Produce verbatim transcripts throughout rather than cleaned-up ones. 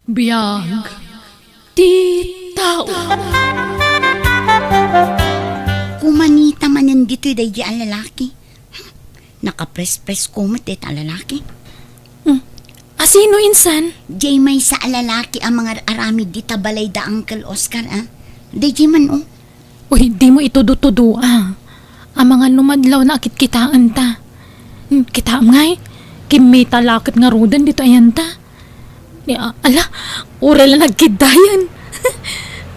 Biag ti tao. Kumanita manen ditoy daydi a lalaki. Nakaprespres ko met dayta a lalaki. Hmm. Asino insan? Jay maysa a lalaki a mangar-aramid dita balay da Uncle Oscar, a. Daydi man, o. Uy, dimo itudo-tudo, a. Amangan no madlaw na a kitkitaenta. Hmm, kitaem ngay, kimmita la ket ngaruden ditoy ayanta. Ni, a-, ala, uray la nagkiddayen.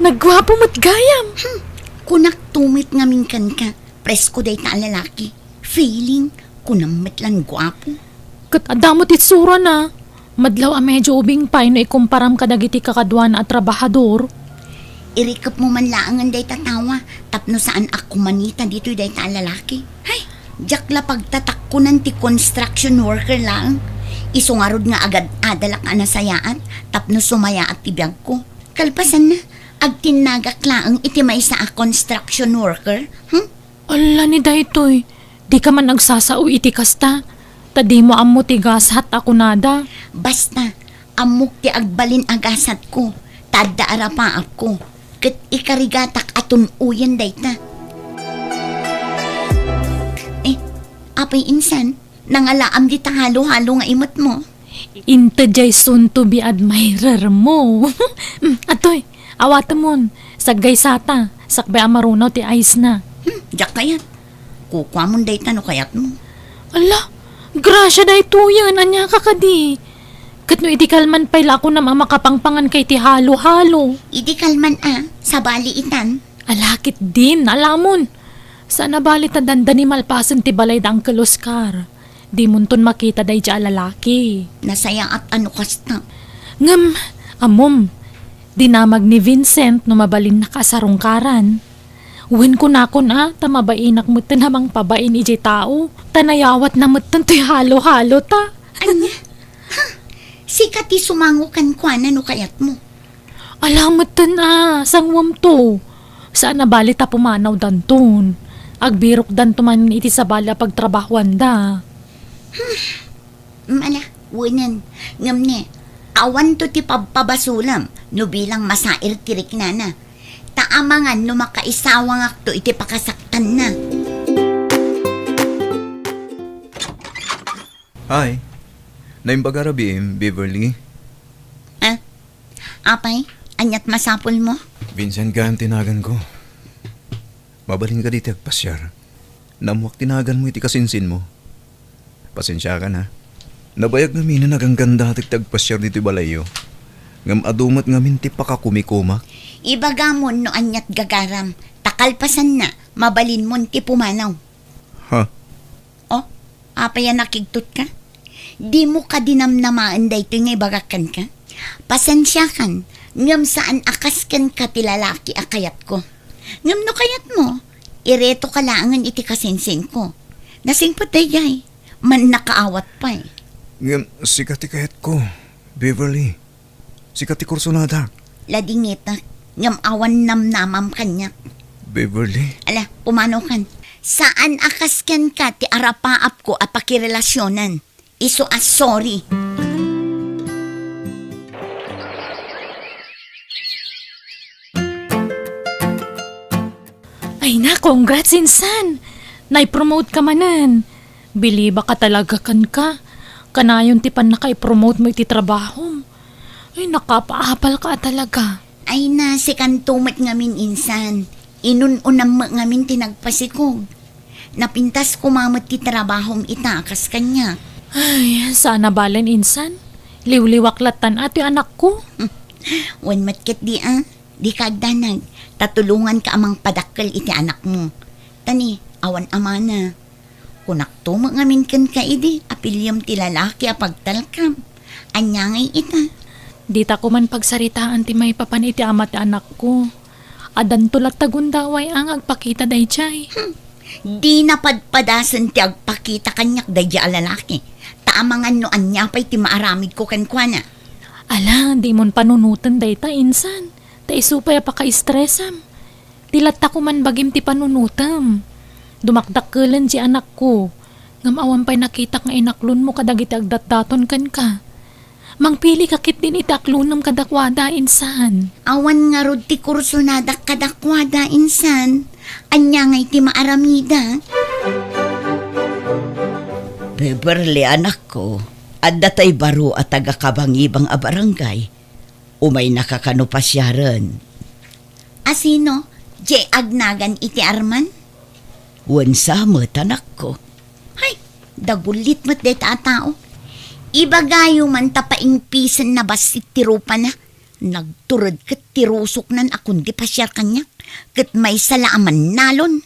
Nagguapo met gayam. Hmm, kunak to met ngamin kenka, presko dayta a lalaki. Feeling, kunam met lan guapo. Ket adda met itsurana. Madlaw a medyo ubing pay no ikumparam kadagiti kakaduana a trabahador. Irikepmo man laengen dayta tawa tapno saan a kumanita ditoy dayta a lalaki. Hay, diak la pagtatakkonan ti construction worker laeng. Isu ngarud nga agad-adalak a nasayaat tapno sumayaat ti biagko. Kalpasanna, agtinnagak laeng iti maysa a construction worker. Hmm? Ala ni daytoy, dika man agsasao iti kasta, ta dimo ammo ti gasat a kunada. Basta, ammok ti agbalin a gasatko, ta adda arapaapko, ket ikarigatak a tun-oyen dayta. Eh, apay insan, nangalaam dita halo-halo nga imetmo? Inted jay soon to be admirer mo. Mm, atoy, awatemon. Saggaysata, sakbay a marunaw ti ice na. Hmm, diak kayat. Kukuamon dayta no kayatmo. Ala, grasia daytoyen, ania ka kadi? Ket no idi kalman pay la a kunam a makapangpangan ka iti halo-halo. Idi kalman a, sabali itan. Ala ketdin, alamon. Saan a bali ta dandani malpasen ti balay da Uncle Oscar. Dimonton makita daydi a lalaki. Nasayaat a no kasta. Ngem, ammom, dinamag ni Vincent no mabalinnaka a sarungkaran. Wen kunakon a, ta mabainak metten a mangpabain idiay tao, ta nayawatna metten toy halo-halo ta. Ania? Ha? Sika ti sumango kenkuana no kayatmo. Ala metten a, sanguem to. Saan a bali ta pumanawdanton. Agbirokdanto man iti sabali a pagtrabahoanda. Hmm, ala, wenen. Ngem ne, awanto ti pabpabasolem no bilang masair ti riknana. Ta amangan no makaisawangakto iti pakasaktanna. Hi. Naimbag a rabiim, Beverly. Ah, apay, aniat masapulmo? Vincent gayam ti naganko. Mabalinka ditoy agpasiar. Naammoak ti naganmo iti kasinsinmo. Pasensiakan, ha. Nabayag ngamin a naganggandatek ti agpasiar ditoy balayyo. Ngem adu met ngamin ti pakakumikumak. Ibagamon no aniat gagaram, ta kalpasanna, mabalinmon ti pumanaw. Ha? Oh, apay a nakigtotka? Dimo kadi namnamaen daytoy nga ibagak kenka? Pasensiakan, ngem saan a kas kenka ti lalaki a kayatko. Ngem no kayatmo, iretoka laengen iti kasinsinko. Nasingpet daydiay, mannakaawat pay. Ngem sika ti kayatko, Beverly. Sika ti kursonadak. Ladingitak, ngem awan namnamam kaniak. Beverly? Ala, pumanaw kan. Saan a kas kenka ti arapaapko a pakirelasionan. Isu a sorry. Ay na, congrats, insan! Nai-promote ka manen. Bilibak a talaga kenka. Kanayon ti pannakaipromote mo iti trabahom. Ay, nakapaapal ka a talaga. Ay na, sikanto met ngamin insan. Inun-unam met ngamin ti nagpasikog. Napintas koma met ti trabahom ita a kas kaniak. Ay, saan a balen insan. Liwliwak lattan a ti anakko. Wen met ketdi a. Dika agdanag, ta tulonganka a mangpadakkel iti anakmo. Ta ni, awan amana. Kunakto met ngamin kenka idi, apiliem ti lalaki a pagtalkam. Ania ngay ita? Dita koma pagsaritaan ti maipapan iti ama ti anakko. Addanto latta gundaway a nga agpakita daydiay. Hmm. Dina padpadasen ti agpakita kaniak daydiay a lalaki. Ta amangan no ania pay ti maaramidko kenkuana. Ala, dimon panunoten dayta, insan. Ta isu pay a pakaistresam. Ti latta koma bagim ti panunotem. Dumakdakkelen ti anakko. Ngem awan pay nakitak nga inaklonmo kadagiti agdatdaton kenka. Mangpili ka ketdin iti aklonem kadakuada, insan. Awan ngarud ti kursonadak kadakuada, insan. Ania ngay ti maaramidak? Beverly, anakko, adda tay baro a taga-Kabangibang a barangay. Umaynaka kano pasiaren? A sino? Diay agnagan iti Arman? Wen sa met, anakko. Hay, dagulit met dayta a tao. Ibagayo man ta paingpisen na bassit ti rupana. Nagtured ket ti rusoknan a kundi pasiar kaniak, ket maysa la a mannalon.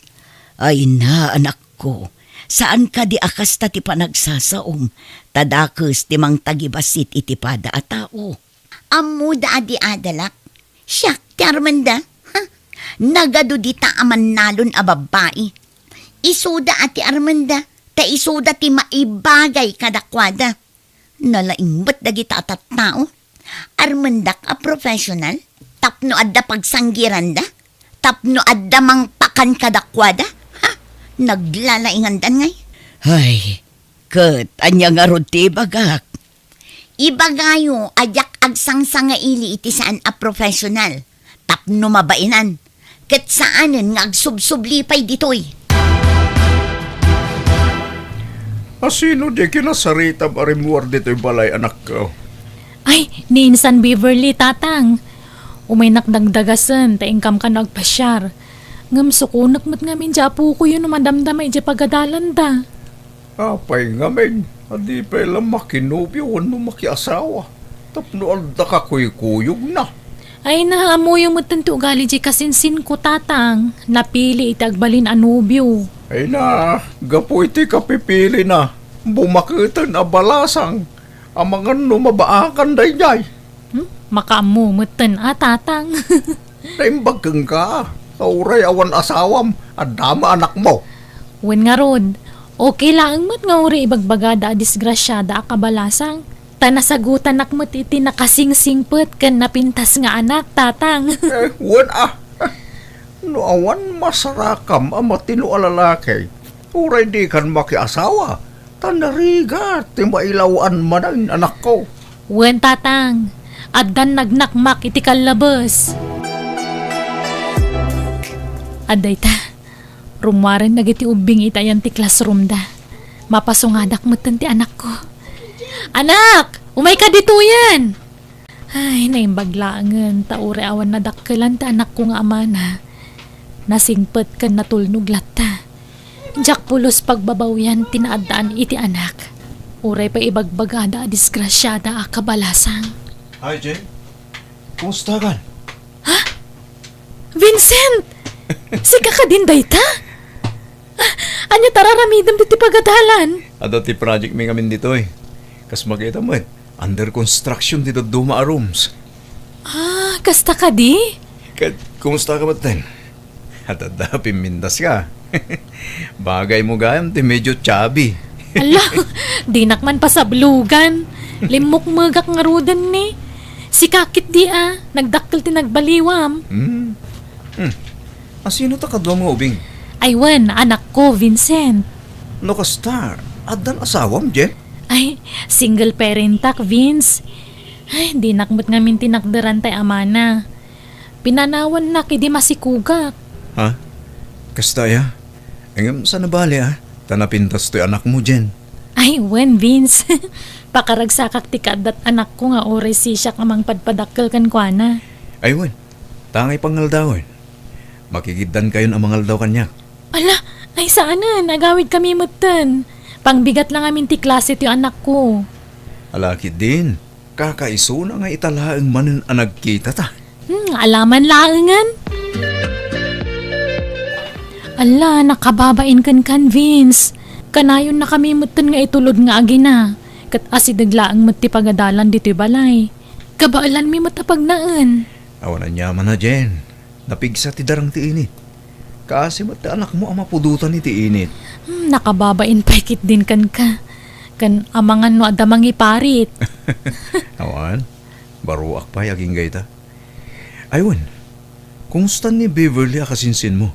Ay na, anakko, saan kadi a kasta ti panagsasaom, ta dakes ti mangtagibassit iti pada a tao. Ammoda a di adalak? Siak ti armenda? Ha? Nagadu dita a mannalon a babbai. Isuda a ti armenda, ta isuda ti maibagay kadakuada. Nalaing met dagita a tattao. Armendak a professional tapno adda pagsanggiranda, tapno adda mangpakan kadakuada. Ha? Naglalaingandan ngay. Ay, ket ania ngarud ti ibagak? Ibagayo a diak agsangsangaili iti saan a professional tapno mabainan, ket saanen nga agsubsubli pay ditoy. A sino diay kinasaritam a rimmuar ditoy balay, anakko? Ay, ni Insan Beverly, Tatang. Umaynak dagdagasen ta inkam kano agpasiar. Ngem sukonek met ngamin diay apokoyo no madamdama idiay pagadalanda. Apay ngamin a di pay la makinobio wenno makiasawa tapno adda kakuykuyogna? Ay, na, ammoyo metten ti ugali diay kasinsinko, Tatang. Napili iti agbalin a nobio. Ay na, gapu iti kapipilina, bumaketen a balasang, amangan no mabaakan daydiay. Hmm? Makaammo metten a, Tatang. Naimbag kenka, ta uray awan asawam, adda met anakmo. Wen ngarud, okay laeng met nga uray ibagbagada a disgrasiada a kabalasang. Ta nasagutanak met iti nakasingsingpet ken napintas nga anak, Tatang. Eh, wen a. No awan masarakam a matino a lalaki, uray dikan makiasawa, ta narigat ti mailaw-an manen, anakko. Wen, Tatang, addan nagnakmak iti kallabes. Adda ita, rummuaren dagiti ubbing iti ayan ti classroomda. Mapasungadak metten ti anakko. Anak, umayka ditoyen! Ay, naimbag laengen ta uray awan nadakkelan ti anakko nga amana. Nasingpet ken natulnog latta. Diak pulos pagbabawian ti naaddaan iti anak. Uray pay ibagbagada a disgrasiada a kabalasang. Hi, Jane. Kumusta kan? Ha? Vincent! Sika kadin dayta? Ah, ania ti ar-aramidem ditoy pagadalan? Adda ti project mi ngamin ditoy. Kas makita met, under construction ti dadduma a rooms. Ah, kasta kadi? Ket, kumusta ka metten? Adda pimmintas ka. Bagay mo gayam ti medyo chubby. Ala, dinak man pasablogan. Limmukmegak ngaruden ni. Sika ketdi a, nagdakkel ti nagbaliwam. Hmm. Hmm. A sino ta kaduam nga ubing? Ay wen, anakko, Vincent. No kasta, addan asawam, Jen? Ay, single parentak, Vince. Ay, dinak met ngamin tinakderan tay amana. Pinanawannak idi masikugak. Ha? Kasta aya? Ngem saan a bale, a? Ta napintas toy anakmo, Jen. Ay, wen, Vince. Pakaragsakak ti kaaddat anakko nga uray sisiak a mangpadpadakkel kenkuana. Ay, wen. Ta angay pangaldawen? Makigiddankayon a mangaldaw kaniak. Ala, ay saanen, agawidkami metten. Pangbigat la ngamin ti klase ti anakko. Ala ketdin, kakaisuna nga ita laeng manen a nagkitata. Hmm, alaman laengen. Ala, nakababain kenkan, Vince. Kanayonnakami metten nga itulod nga agina. Ket asideg laeng met ti pagadalan ditoy balay. Kabaelanmi met a pagnaen. Awan aniaman a, Jen. Napigsa ti darang ti init. Kaasi met ti anakmo a mapudotan iti init. Hmm, nakababain pay ketdin kenka. Ken amangan no adda mangiparit. Awan, baroak pay agingga ita. Ay wen, kumusta ni Beverly a kasinsinmo?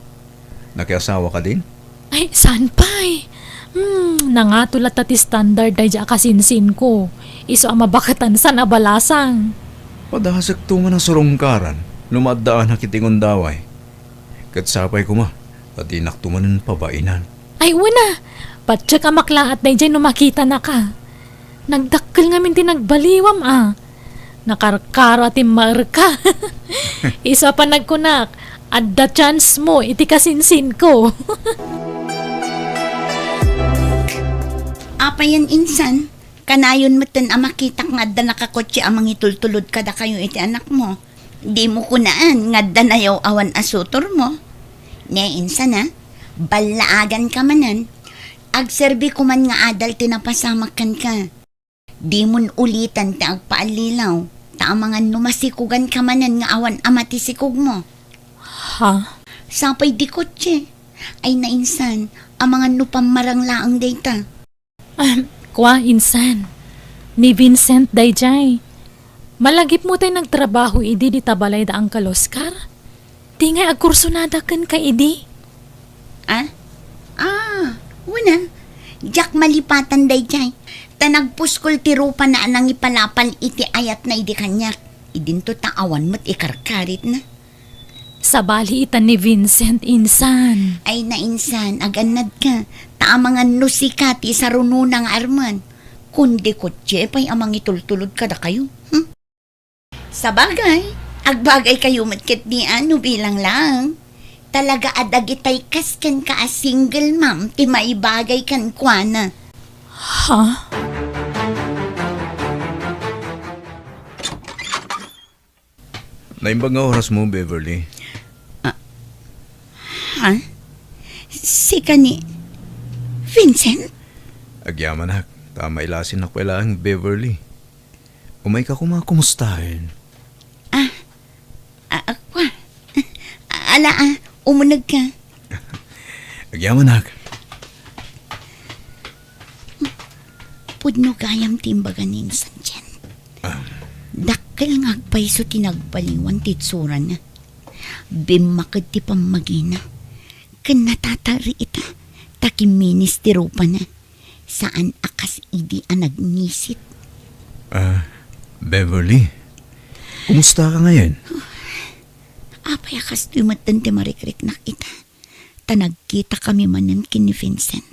Nakiasawa kadin? Ay, saan pay? Hmm, nangato latta ti standard daydi a kasinsinko. Isu a mabaketan san a balasang. Padasekto man a surungkaran no maaddaanak iti gundaway. Ket sapay koma ta dinakto manen pabainan. Ay, wen a, patiek a maklaat daydiay no makitanaka. Nagdakkel ngamin ti nagbaliwam a. Nakarkaro a timmaerka. Isu a panagkunak, adda chance mo iti kasinsinko. Apayen insan, kanayon metten a makitak nga adda nakakotse a mangitultulod kadakayo iti anakmo. Dimo kunaan nga adda nayaw-awan a sutormo. Ne, insan a, ballaaganka manen. Agserbi koman nga adal ti napasamak kenka. Dimon ulitan ti agpaallilaw, ta amangan no masikuganka manen nga awan ama ti sikogmo. Ha? Sapay di kotse. Ay nainsan, amangan no pammarang laeng dayta. Ahem, kua, insan. Ni Vincent daydiay. Malagipmo tay nagtrabaho idi dita balay da Uncle Oscar? Di ngay agkursunada kenka idi? Ah? Ah, wen a. Diak malipatan daydiay. Ta nagpuskol ti rupana a nangipalapal iti ayatna idi kaniak. Idinto ta awan met ikarkaritna. Sabali ita ni Vincent, insan. Ay, nainsan, agannadka. Ta amangan no sika ti sarunona nga armen. Kundi kotse pay a mangitultulod kadakayo. Hmm? Sabagay, agbagaykayo met ketdi a no bilang laeng. Talaga a dagitay kas kenka a single mom ti maibagay kenkuana. Ha? Naimbag nga orasmo, Beverly. Ah, ha? Sika ni Vincent? Agyamanak, ta mailasinnak pay laeng, Beverly. Umayka koma kumustaen? Ah, ah, ah, kua. Ala, ah, umunegka. Agyamanak. Pudno gayam ti imbaga ni insan Jen. Ah. Dakkel nga agpayso ti nagbaliwan ti itsurana. Bimmaked ti pammagina. Ken natatari ita, ta kimminis ti rupana. Saan a kas idi a nagnisit. Ah, Beverly, kumusta ka ngayon? Apay a kastoy metten ti marikriknak ita, ta nagkitakami manen ken ni Vincent.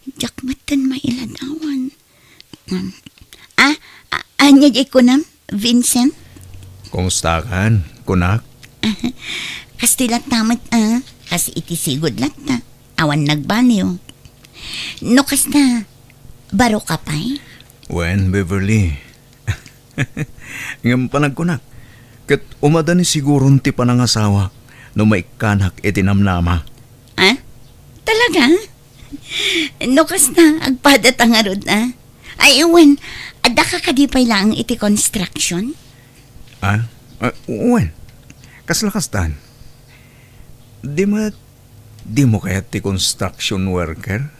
Diak metten mailadawan. Um, ah, a-, ania diay kunam, Vincent? Kumusta kan, kunak? Kastoy latta met, ah. Kas iti sigud latta. Awan nagbaliw. No kasta, baro ka pay? Wen, Beverly. Ngem panagkunak, ket umadani siguron ti panangasawak no maikkanak iti namnama. Ah? Talaga? No kasta, agpadata ngarud, ah? Ay, wen, adda ka kadi pay laeng iti construction? Ah? Ah, wen. Kasla kastan. Di met, dimo kayat ti construction worker?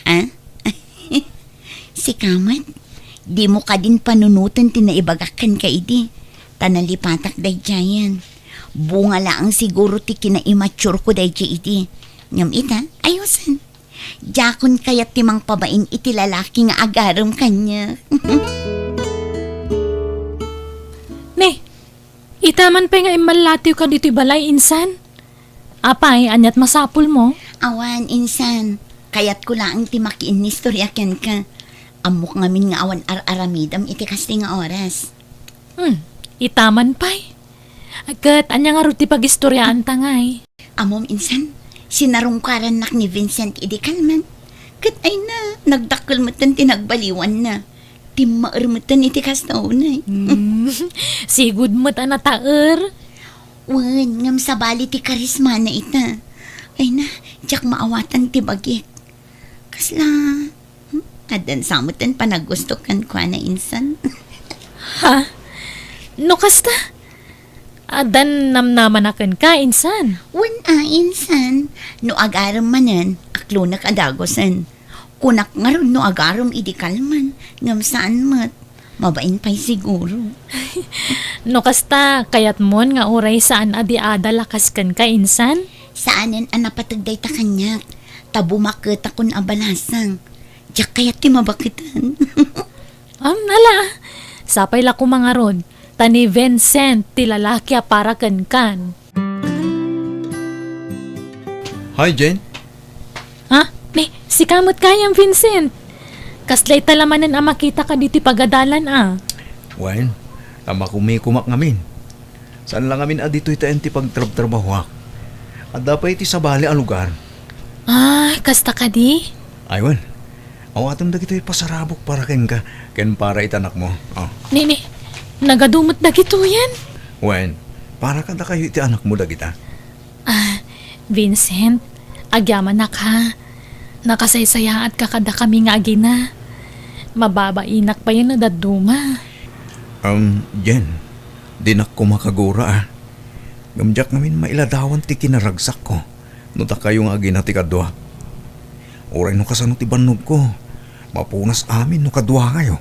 Ah? Sika met, dimo kadin panunoten ti naibagak kenka idi, ta nalipatak daydiayen. Bunga laeng siguro ti kinaimmatureko daydiay idi. Ngem ita, ayosen. Diakon kayat ti mangpabain iti lalaki nga agarem kaniak. Ne, ita man pay nga immallatiwka ditoy balay, insan? Apay, ania't masapulmo? Awan, insan. Kayatko laeng ti makiinnistoria kenka. Ammok ngamin nga awan ar-aramidem iti kastoy nga oras. Hmm, ita man pay. Ket ania ngarud ti pagistoriaanta ngay? Ammom, insan, sinarungkarannak ni Vincent idi kalman. Ket ay na, nagdakkel metten ti nagbaliwanna. Timmaer metten iti kasta unay. Hmm, sigud met a nataer. Wen, ngem sabali ti karismana ita. Ay na, diak maawatan ti bagik. Kasla, hmm, addan sa metten panaggusto kenkuana, insan. Ha? No kasta? Addan namnamana kenka, insan? Wen a, insan. No agarem manen, aklonek a dagusen. Kunak ngarud no agarem idi kalman, ngem saan met. Mabain pay siguro. No kasta, kayatmon nga uray saan a di adal a kas kenka, insan? Saanen a napateg dayta kaniak. a bumaketakon a balasang. Diak kayat ti mabaketan. Am, ala, sapay la koma ngarud, ta ni Vincent ti lalaki a para kenkan. Hi, Jen. Ha? Ni, sika met gayam, Vincent. Kasla ita la manen a makitaka ditoy pagadalan a. Wen, ta makumikomak ngamin. Saan la ngamin a ditoy taen ti pagtrabtrabahoak. Adda pay iti sabali a lugar. Ah, kasta kadi? Ay, wen. Awatem dagitoy pasarabok para kenka, ken para iti anakmo. Oh. Ni, ni, nagadu met dagitoyen? Wen, para kadakayo iti anakmo dagita. Ah, Vincent, agyamanak ha. Nakasaysayaatka kadakami nga agina. Mababainak payen no dadduma. Um, Jen, dinak koma kagura a. Ngem diak ngamin mailadawan ti kinaragsakko no dakayo nga agina ti kadua. Uray no kasano ti bannogko, mapunas amin no kaduakayo.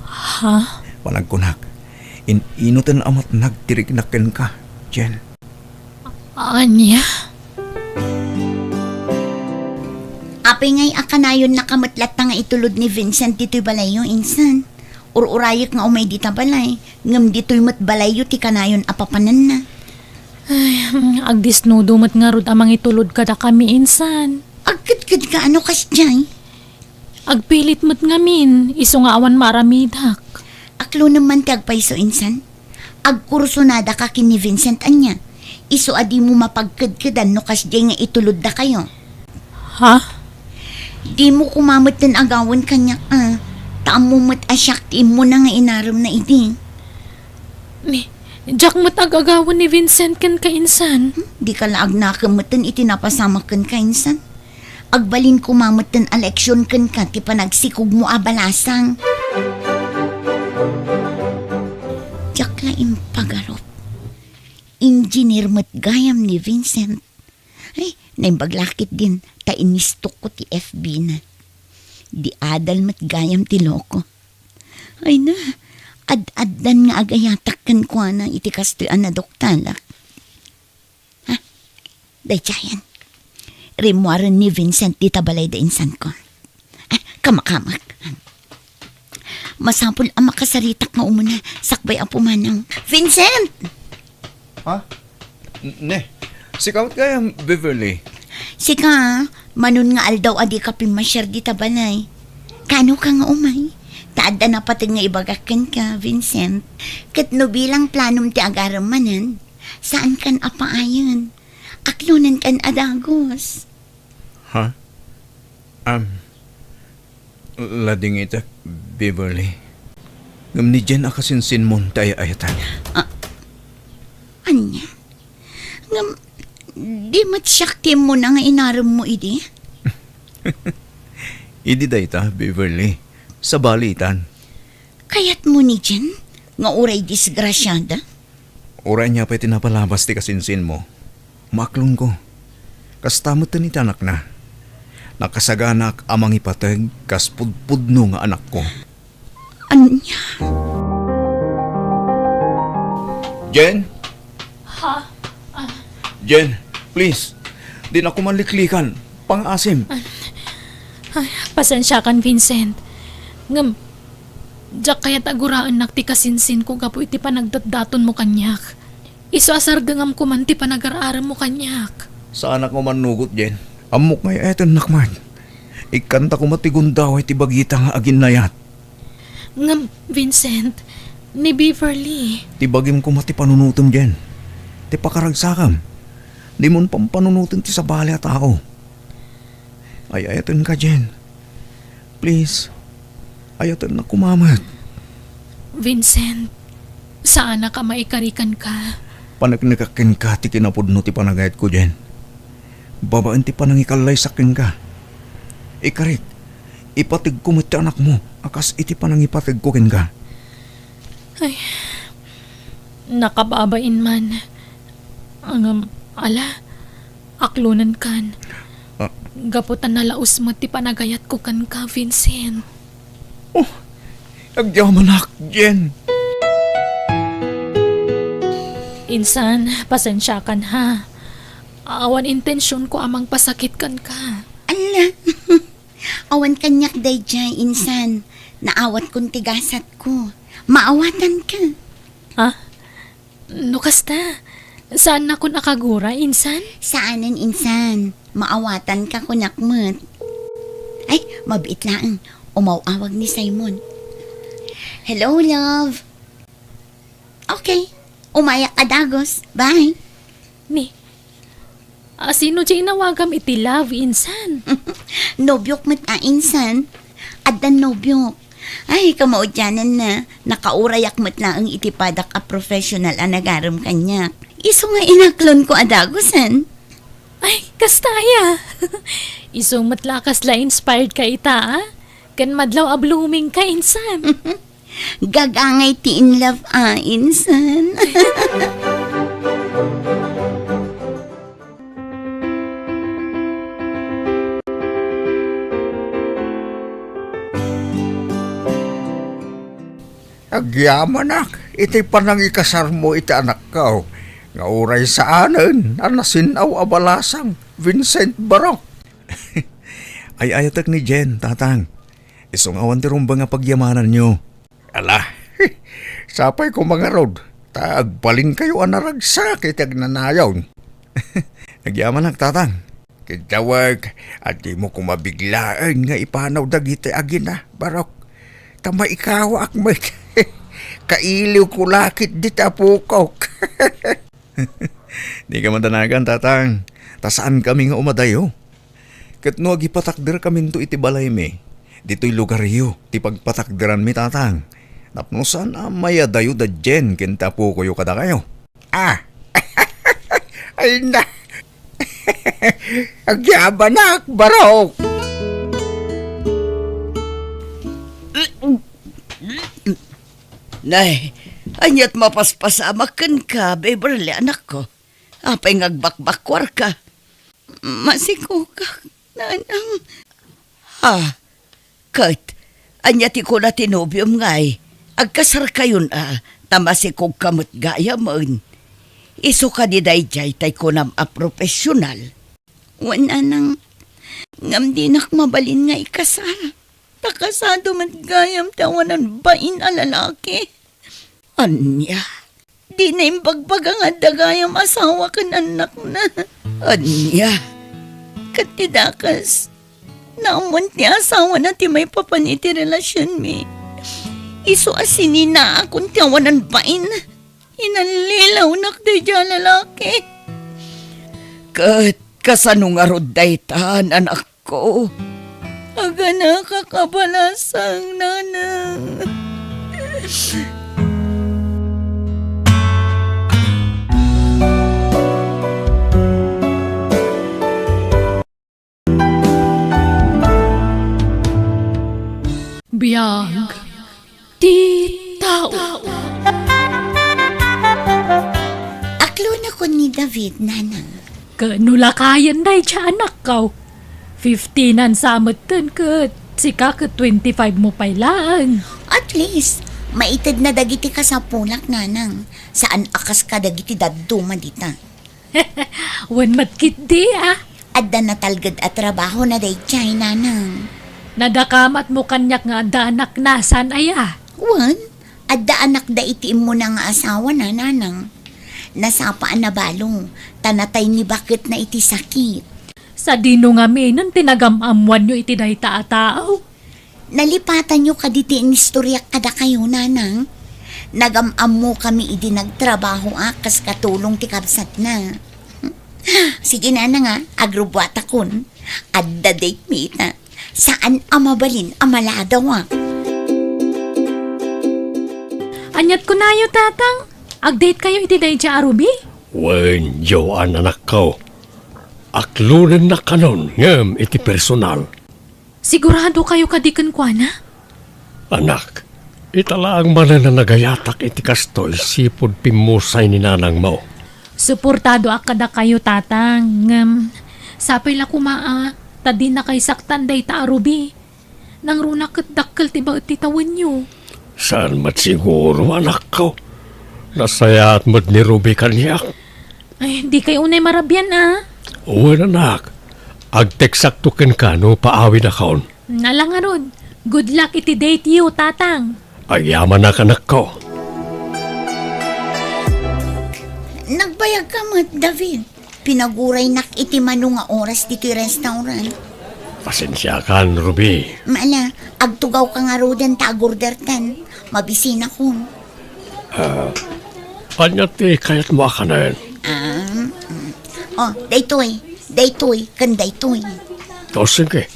Ha? Panagkunak, in-inoten a matnag ti riknak kenka, Jen. Ania? Apay ngay a kanayonnaka met latta nga itulod ni Vincent ditoy balayyo, insan? Ur-urayek nga umay dita balay, ngem ditoy met balayyo ti kanayon a papananna. Ay, agdisnudo met ngarud a mangitulod kadakami, insan. Agkedkedka a no kasdiay? Agpilit met ngamin, isu nga awan maaramidak. Aklonem man ti agpayso, insan. Agkursunadaka ken ni Vincent ania. Isu a dimo mapagkedkedan no kasdiay nga ituloddakayo. Ha? Dimo koma metten agawen kaniak a. Ta ammo met a siak ti immuna nga inaremna idi. Ni, diak met ag-agawen ni Vincent kenka, insan. Hmm, dika la agnakem metten iti napasamak kenka, insan. Agbalin koma metten a leksion kenka ti panagsikogmo a balasang. Diak la impagarup. Engineer met gayam ni Vincent. Ay, naimbag la ketdin ta inistokko ti F B na. Di adal met gayam ti loko. Ay na, ad-addan nga agayatak kenkuana iti kastoy a naduktalak. Ha? Daydiayen. Rimmuaren ni Vincent dita balay da insanko. Ah, kamakamak. Masapul a makasaritak nga umuna, sakbay a pumanaw. Vincent! Ha? N-, ne, sika met gayam, Beverly? Sika, manon nga aldaw a dika pimmasiar dita balay. Kaano ka nga umay? Ta adda napateg nga ibagak kenka, Vincent. Ket no bilang planom ti agarem manen, saankan a paayen. Aklonenkan a dagus. Ha? Am, ladingitek, Beverly. Ngem ni Jen a kasinsinmon ti ay-ayatan. Ah, ania? Ngem, di met siak ti immuna nga inaremmo idi? Idi dayta, Beverly, sabalitan. Kayatmo ni Jen nga uray disgrasiada? Uray ania pay ti napalabas ti kasinsinmo, maaklonko. Kasta met ti anakna. Nakasaganaak a mangipateg kas pudpudno nga anakko. Ania? Jen? Ha? Ah. Jen, please. Dinak koma liklikan. Pangaasim. Ay, pasensiakan, Vincent. Ngem, diak kayat a guraennak ti kasinsinko gapu iti panagdatdatonmo kaniak. Isu a sardengam koman ti panagar-aremmo kaniak. Saanak nga mannugot, Jen. Ammok nga ay-ayatennak met. Ikkanta koma ti gundaway ti bagita nga aginnayat. Ngem, Vincent, ni Beverly. Ti bagim koma ti panunotem, Jen. Ti pakaragsakam. Dimon pampanunoten ti sabali a tao. Ay-ayatenka, Jen. Please, ayatennak koma met. Vincent, saanak a maikari kenka. Paneknekak kenka ti kinapudno ti panagayatko, Jen. Babaen ti panangikallaysak kenka. Ikarik, ipateg ko met ti anakmo a kas iti panangipategko kenka. Ay, nakababain man. Ngem, ala, aklonenkan. Ah. Gapu ta nalaus met ti panagayatko kenka, Vincent. Oh, agyamanak, Jen. Insan, pasensiakan ha. Awan intensionko a mangpasakit kenka. Awan kaniak daydiay, insan. Naawatkon ti gasatko. Maawatanka. Ha? No kasta, saannakon a kaguray, insan? Saanen, insan. Maawatanka kunak met. Ay, mabiit laeng. Umaw-awag ni Simon. Hello, love. Okay. Umayak a dagus. Bye. Ni, asino ti inawagam iti love, insan? Nobiok met a, insan. Addan nobiok. Ay, kamaudiananna, nakaurayak met laeng iti padak a professional a nagarem kaniak. Isu nga inaklonko a dagusen. Ay, kasta aya. Isu met la kasla inspired ka ita, a? Ken madlaw a blooming ka, insan. Gagangay ti in love a, insan. Agyamanak iti panangikasarmo iti anakko, nga uray saanen a nasin-aw a balasang, Vincent Barok. Ay-ayatek ni Jen, Tatang. Isu nga awan ti rumbeng a pagyamananyo. Ala, sapay koma ngarud, ta agbalinkayo a naragsak iti agnanayon. Agyamanak, Tatang. Ket dawek, a dimo koma biglaen nga ipanaw dagiti agina, Barok. Ta maikawaak met. Kailiwko la ketdi ti apokok. Dika madanagan, Tatang, ta saankami nga umadayo. Ket no agipatakderkaminto iti balaymi, ditoy lugaryo ti pagpatakderanmi, Tatang, tapno saan a mayadayo da Jen ken ti apokoyo kadakayo. Ah! Ay na! Agyamanak, Barok! Nay, aniat mapaspasamak kenka, Beverly, anakko? Apay nga agbakbakkuarka? Masikogak, nanang. Ha? Ket, ania ti kuna ti nobiom ngay? Agkasarkayon a, ta masikogka met gayamen. Isu kadi daydiay tay kunam a profesional? Wen, nanang, ngem dinak mabalin nga ikasar. Ta kasado met gayam ti awanan bain a lalaki. Ania? Dina imbagbaga nga adda gayam asawa ken annakna. Ania? Ket ti dakes, naammoan ti asawana ti maipapan iti relasionmi. Isu a sininaakon ti awanan bain. Inallilawnak daydiay a lalaki. Ket kasano ngarud dayta, anak? Ko. Aganakak a balasang, nanang. Biag ti tao. Aklonakon ni David, nanang. Ket no lakayen dayta anakko, fifteen-an sa metten ket sika ket twenty-five mo pay laeng. At least, maitedna dagiti kasapulak, nanang. Saan a kas kadagiti dadduma dita. Wen met ketdi, a? Adda natalged a trabahona daydiay, nanang. Nadakamatmo kaniak nga adda anakna, saan aya? Wen, adda anakda iti immuna nga asawana, nanang. Nasapa a nabalo, ta natay ni baketna iti sakit. Sadino ngamin ti nagam-ammoanyo iti dayta a tao? Nalipatanyo kadi ti inistoriak kadakayo, nanang? Nagam-ammokami idi nagtrabahoak kas katulong ti kabsatna. Sige, nanang, a, agrubbuatakon. Adda date mi ita. Saan a mabalin a maladawak. Aniat kunayo, Tatang? Agdate kayo iti daydiay a Ruby? Wen, Joan, anakko. Aklonennak kanon ngem iti personal. Sigurado kayo kadi kenkuana? Anak, ita laeng manen a nagayatak iti kastoy sipud pimmusay ni nanangmo. Suportadoak kadakayo, Tatang, ngem sapay la koma a ta dinakay saktan dayta a Ruby. Nangruna ket dakkel ti baet ti tawenyo. Saan met siguro, anakko. Nasayaat met ni Ruby kaniak. Ay, di kay unay marabian, a? Wen, anak. Agteksakto kenka no paawidakon. Ala ngarud, good luck iti date yo, Tatang. Agyamanak, anakko. Nagbayagka met, David. Pinaguraynak iti mano nga oras ditoy restaurant. Pasensiakan, Ruby. Ala, agtugawka ngaruden ta agordertan. Mabisinakon. Ah, ania ti kayatmo a kanen? Um, mm. Oh, daytoy, daytoy, ken daytoy. O, sige.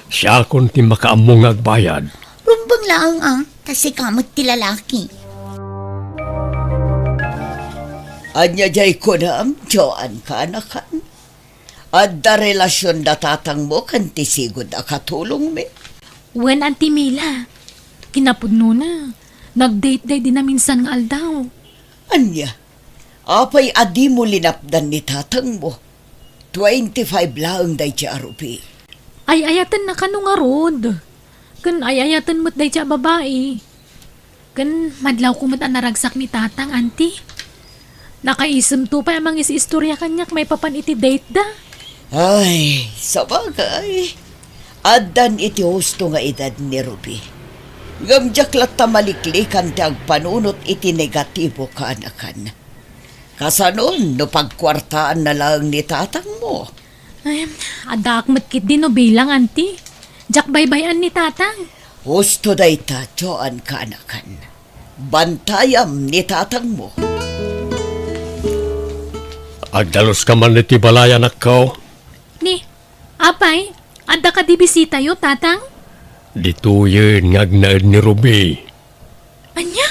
Siakon ti makaammo nga agbayad. Rumbeng laeng a, ta sika met ti lalaki. Ania diay kunam, Joan, kaanakan? Adda relasionda tatangmo ken ti sigud a katulongmi? Wen, Auntie Mila. Kinapudnona, nag-date day di naminsan nga aldaw. Ania? Apay a dimo linapdan ni tatangmo? Twenty-five laeng daydi a rupi. Ay-ayatenna kano ngarud. Ken ay-ayaten met daydi a babai. Ken madlawko met a naragsak ni Tatang, Auntie. Nakaisemto pay a mangisis-istorya kaniak maipapan iti date da. Ay, sabagay. Addan iti husto nga edad ni Ruby. Ngem diak latta maliklikan ti agpanunot iti negatibo, kaanakan. Kasanon no pagkuartaanna laeng ni tatangmo? Ay, addaak met ketdi no bilang, Auntie. Diak baybay-an ni Tatang. Husto dayta, Joan, kaanakan. Bantayam ni tatangmo. Agdaluska man iti balay, anakko. Ni, apay, adda kadi bisitayo, Tatang? Ditoyen nga agnaed ni Ruby. Ania?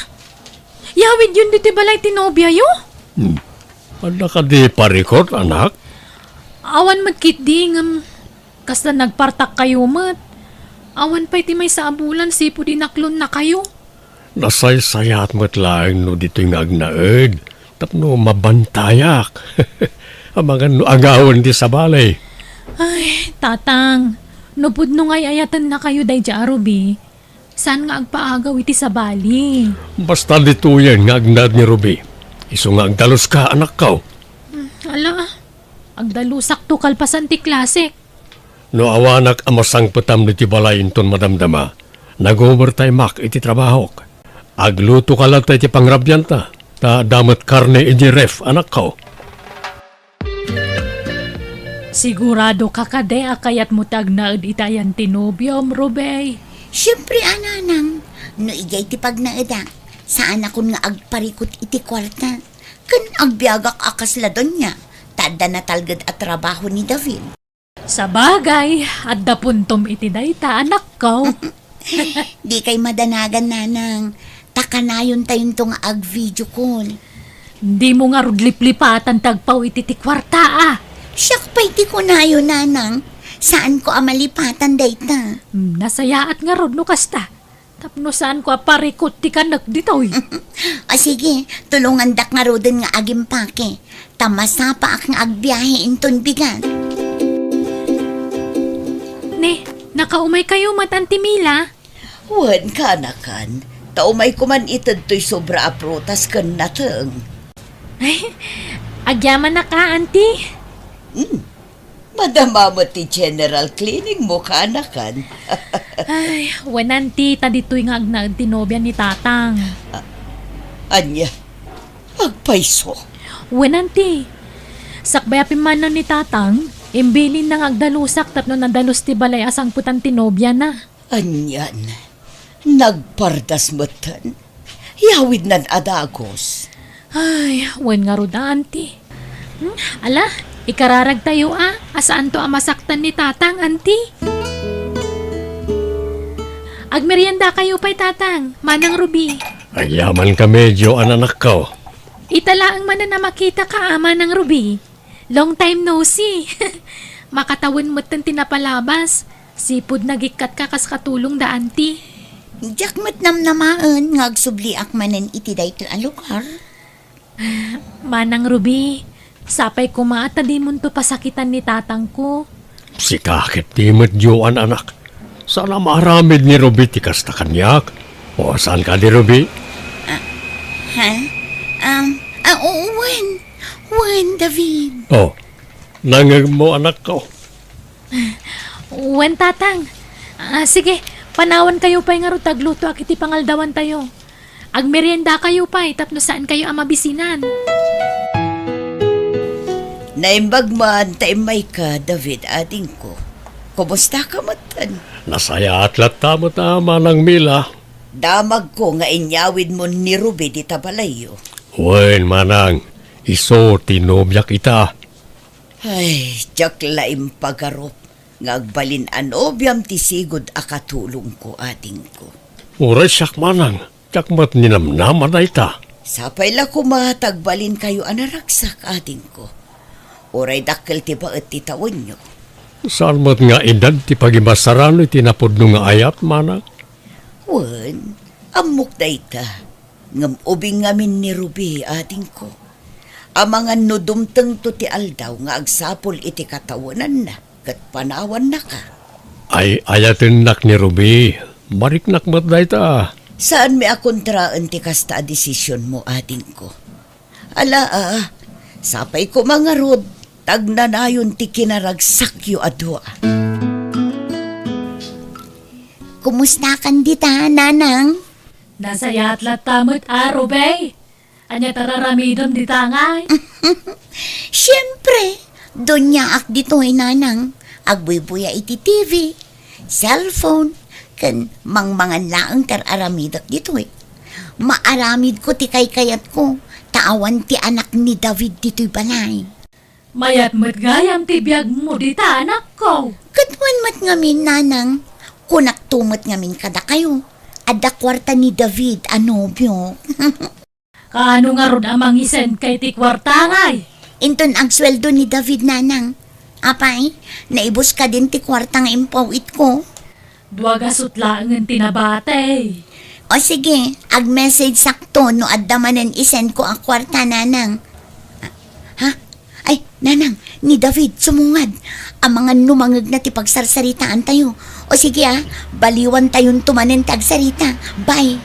Yawidyon ditoy balay ti nobiayo? Hmm. Adda kadi parikut, anak? Awan met ketdi, ngem kasta nagpartakkayo met. Awan pay ti maysa a bulan sipud inaklonnakayo. Nasaysayaat met laeng no ditoy nga agnaed tapno mabantayak. Amangan no agawen ti sabali. Ay, Tatang, no pudno nga ay-ayatennakayo daydi a Ruby, saan nga agpaagaw iti sabali? Basta ditoyen nga agnaed ni Ruby. Isu nga agdaluska, anakko. Hmm, ala, agdalusakto kalpasan ti klasek. No awanak a masangpetam ditoy balay inton madamdama, nag-overtime-ak iti trabahok. Aglutoka latta iti pangrabianta, ta adda met karne idiay ref, anakko. Siguradoka kadi a kayatmo ti agnaed iti ayan ti nobiom, Ruby? Siempre a, nanang. No idiay ti pagnaedak, saanakon nga agparikut iti kuarta. Ken agbiagak a kasla donia, ta adda natalged a trabaho ni David. Sabagay, adda puntom iti dayta, anakko. Dikay madanagan, nanang. Ta kanayontayonto nga ag-video call. Dimo ngarud liplipatan ti agpaw iti ti kuarta, a. Siak pay ti kunayo, nanang. Saanko a malipatan dayta. Hmm, nasayaat ngarud no kasta. Tapno saanko a parikut ti kanek ditoy. O sige, tulongandak ngaruden nga agimpake. Ta masapaak nga agbiahe inton bigat. Ne, nakaumaykayo met, Auntie Mila? Wen, kaanakan. Ta umayko man ited toy sobra a prutas ken nateng. Ay, agyamanak a, Auntie. Hmm. Madama met ti general cleaning mo, kaanakan. Ay, wen, Auntie, ta ditoy nga agnaed ti nobia ni Tatang. A-, ania? Agpayso? Wen, Auntie. Sakbay a pimmannaw ni Tatang, imbilinna nga agdalusak tapno nadalus ti balay a sangpetan ti nobiana. Anian, nagpardas metten. Yawidnan a dagus. Ay, wen ngarud a, Auntie. Hmm? Ala, ikararagtayo a, a saanto a masaktan ni Tatang, Auntie. Agmeriendakayo pay, Tatang, Manang Ruby. Agyamankami, Joan, anakko. Ita laeng manen a makitaka a, Manang Ruby. Long time no see. Makatawen metten ti napalabas. Sipud nagikkatka kas katulong da, Auntie. Diak met namnamaen nga agsubliak manen iti daytoy a lugar. Manang Ruby, sapay koma ta dimonto pasakitan ni tatangko. Sika ketdi met, Joan, anak. Saan a maaramid ni Ruby ti kasta kaniak. O, saan kadi, Ruby? Ah, ha? Um, ah, oo, wen. Wen, David. O, nangngegmo, anakko. Wen, Tatang. Ah, sige, panawankayo pay ngarud ta aglutoak iti pangaldawantayo. Agmeriendakayo pay tapno saankayo a mabisinan. Naimbag man ta immayka, David, adingko. Kumustaka metten? Nasayaat latta met a, Manang Mila. Damagko nga inyawidmon ni Ruby dita balayyo. Wen, Manang, isu ti nobiak ita. Ay, diak la impagarup nga agbalin a nobiam ti sigud a katulongko, adingko. Uray siak, Manang, diak met ninamnama dayta. Sapay la koma ta agbalinkayo a naragsak, adingko. Uray dakkel ti baet ti tawenyo. Saan met nga inted ti pagimasarano iti napudno nga ayat, Manang? Wen, ammok dayta. Ngem ubing ngamin ni Ruby, adingko. Amangan no dumtengto ti aldaw nga agsapul iti katawenanna ket panawannaka. Ay, ayatennak ni Ruby. Mariknak met dayta. Saanmi a kontraen ti kasta a desisionmo, adingko. Ala, a, sapay koma ngarud, ta agnanayon ti kinaragsakyo a dua. Kumustakan dita, Nanang? Nasayaat latta met a, Ruby. Ania ti ar-aramidem dita ngay? Siempre, doniaak ditoy, Nanang. Agbuybuya iti T V, cellphone, ken mangmangan laeng ti ar-aramidek ditoy. Maaramidko ti kaykayatko, ta awan ti anak ni David ditoy balay. Mayat met gayam ti biagmo dita, anakko. Ket wen met ngamin, Nanang, kunakto met ngamin kadakayo, adda kuarta ni David a nobiok. Kaano ngarud a mangisenka iti kuarta ngay? Inton agsueldo ni David, Nanang. Apay, naibus kadin ti kuarta nga impaw-itko. Dua gasut laengen ti nabati. O sige, ag-message sakto no adda manen isendko a kuarta, Nanang. Ha? Ay, Nanang, ni David, sumungad. Amangan no mangngegna ti pagsarsaritaantayo. O sige, a, baliwantayonto manen ti agsarita. Bye.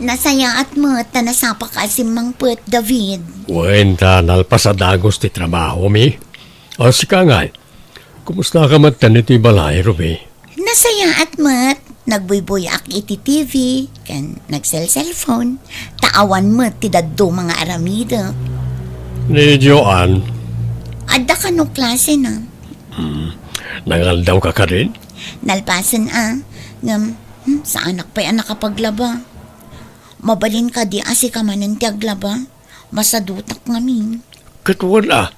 Nasayaat met ta nasapaka a simmangpet, David. Wen, ta nalpas a dagus ti trabahomi. O, sika ngay, kumustaka met ditoy balay, Ruby? Nasayaat met. Nagbuybuyaak iti T V ken nagselselpon, ta awan met ti dadduma nga aramidek. Ni Joan? Adda kano klasena. Hmm. Nangaldawka kadin? Nalpasen a. Ngem, hmm, saanak pay a nakapaglaba. Mabalin kadi a sika manen ti aglaba? Masadutak ngamin. Ket wen a.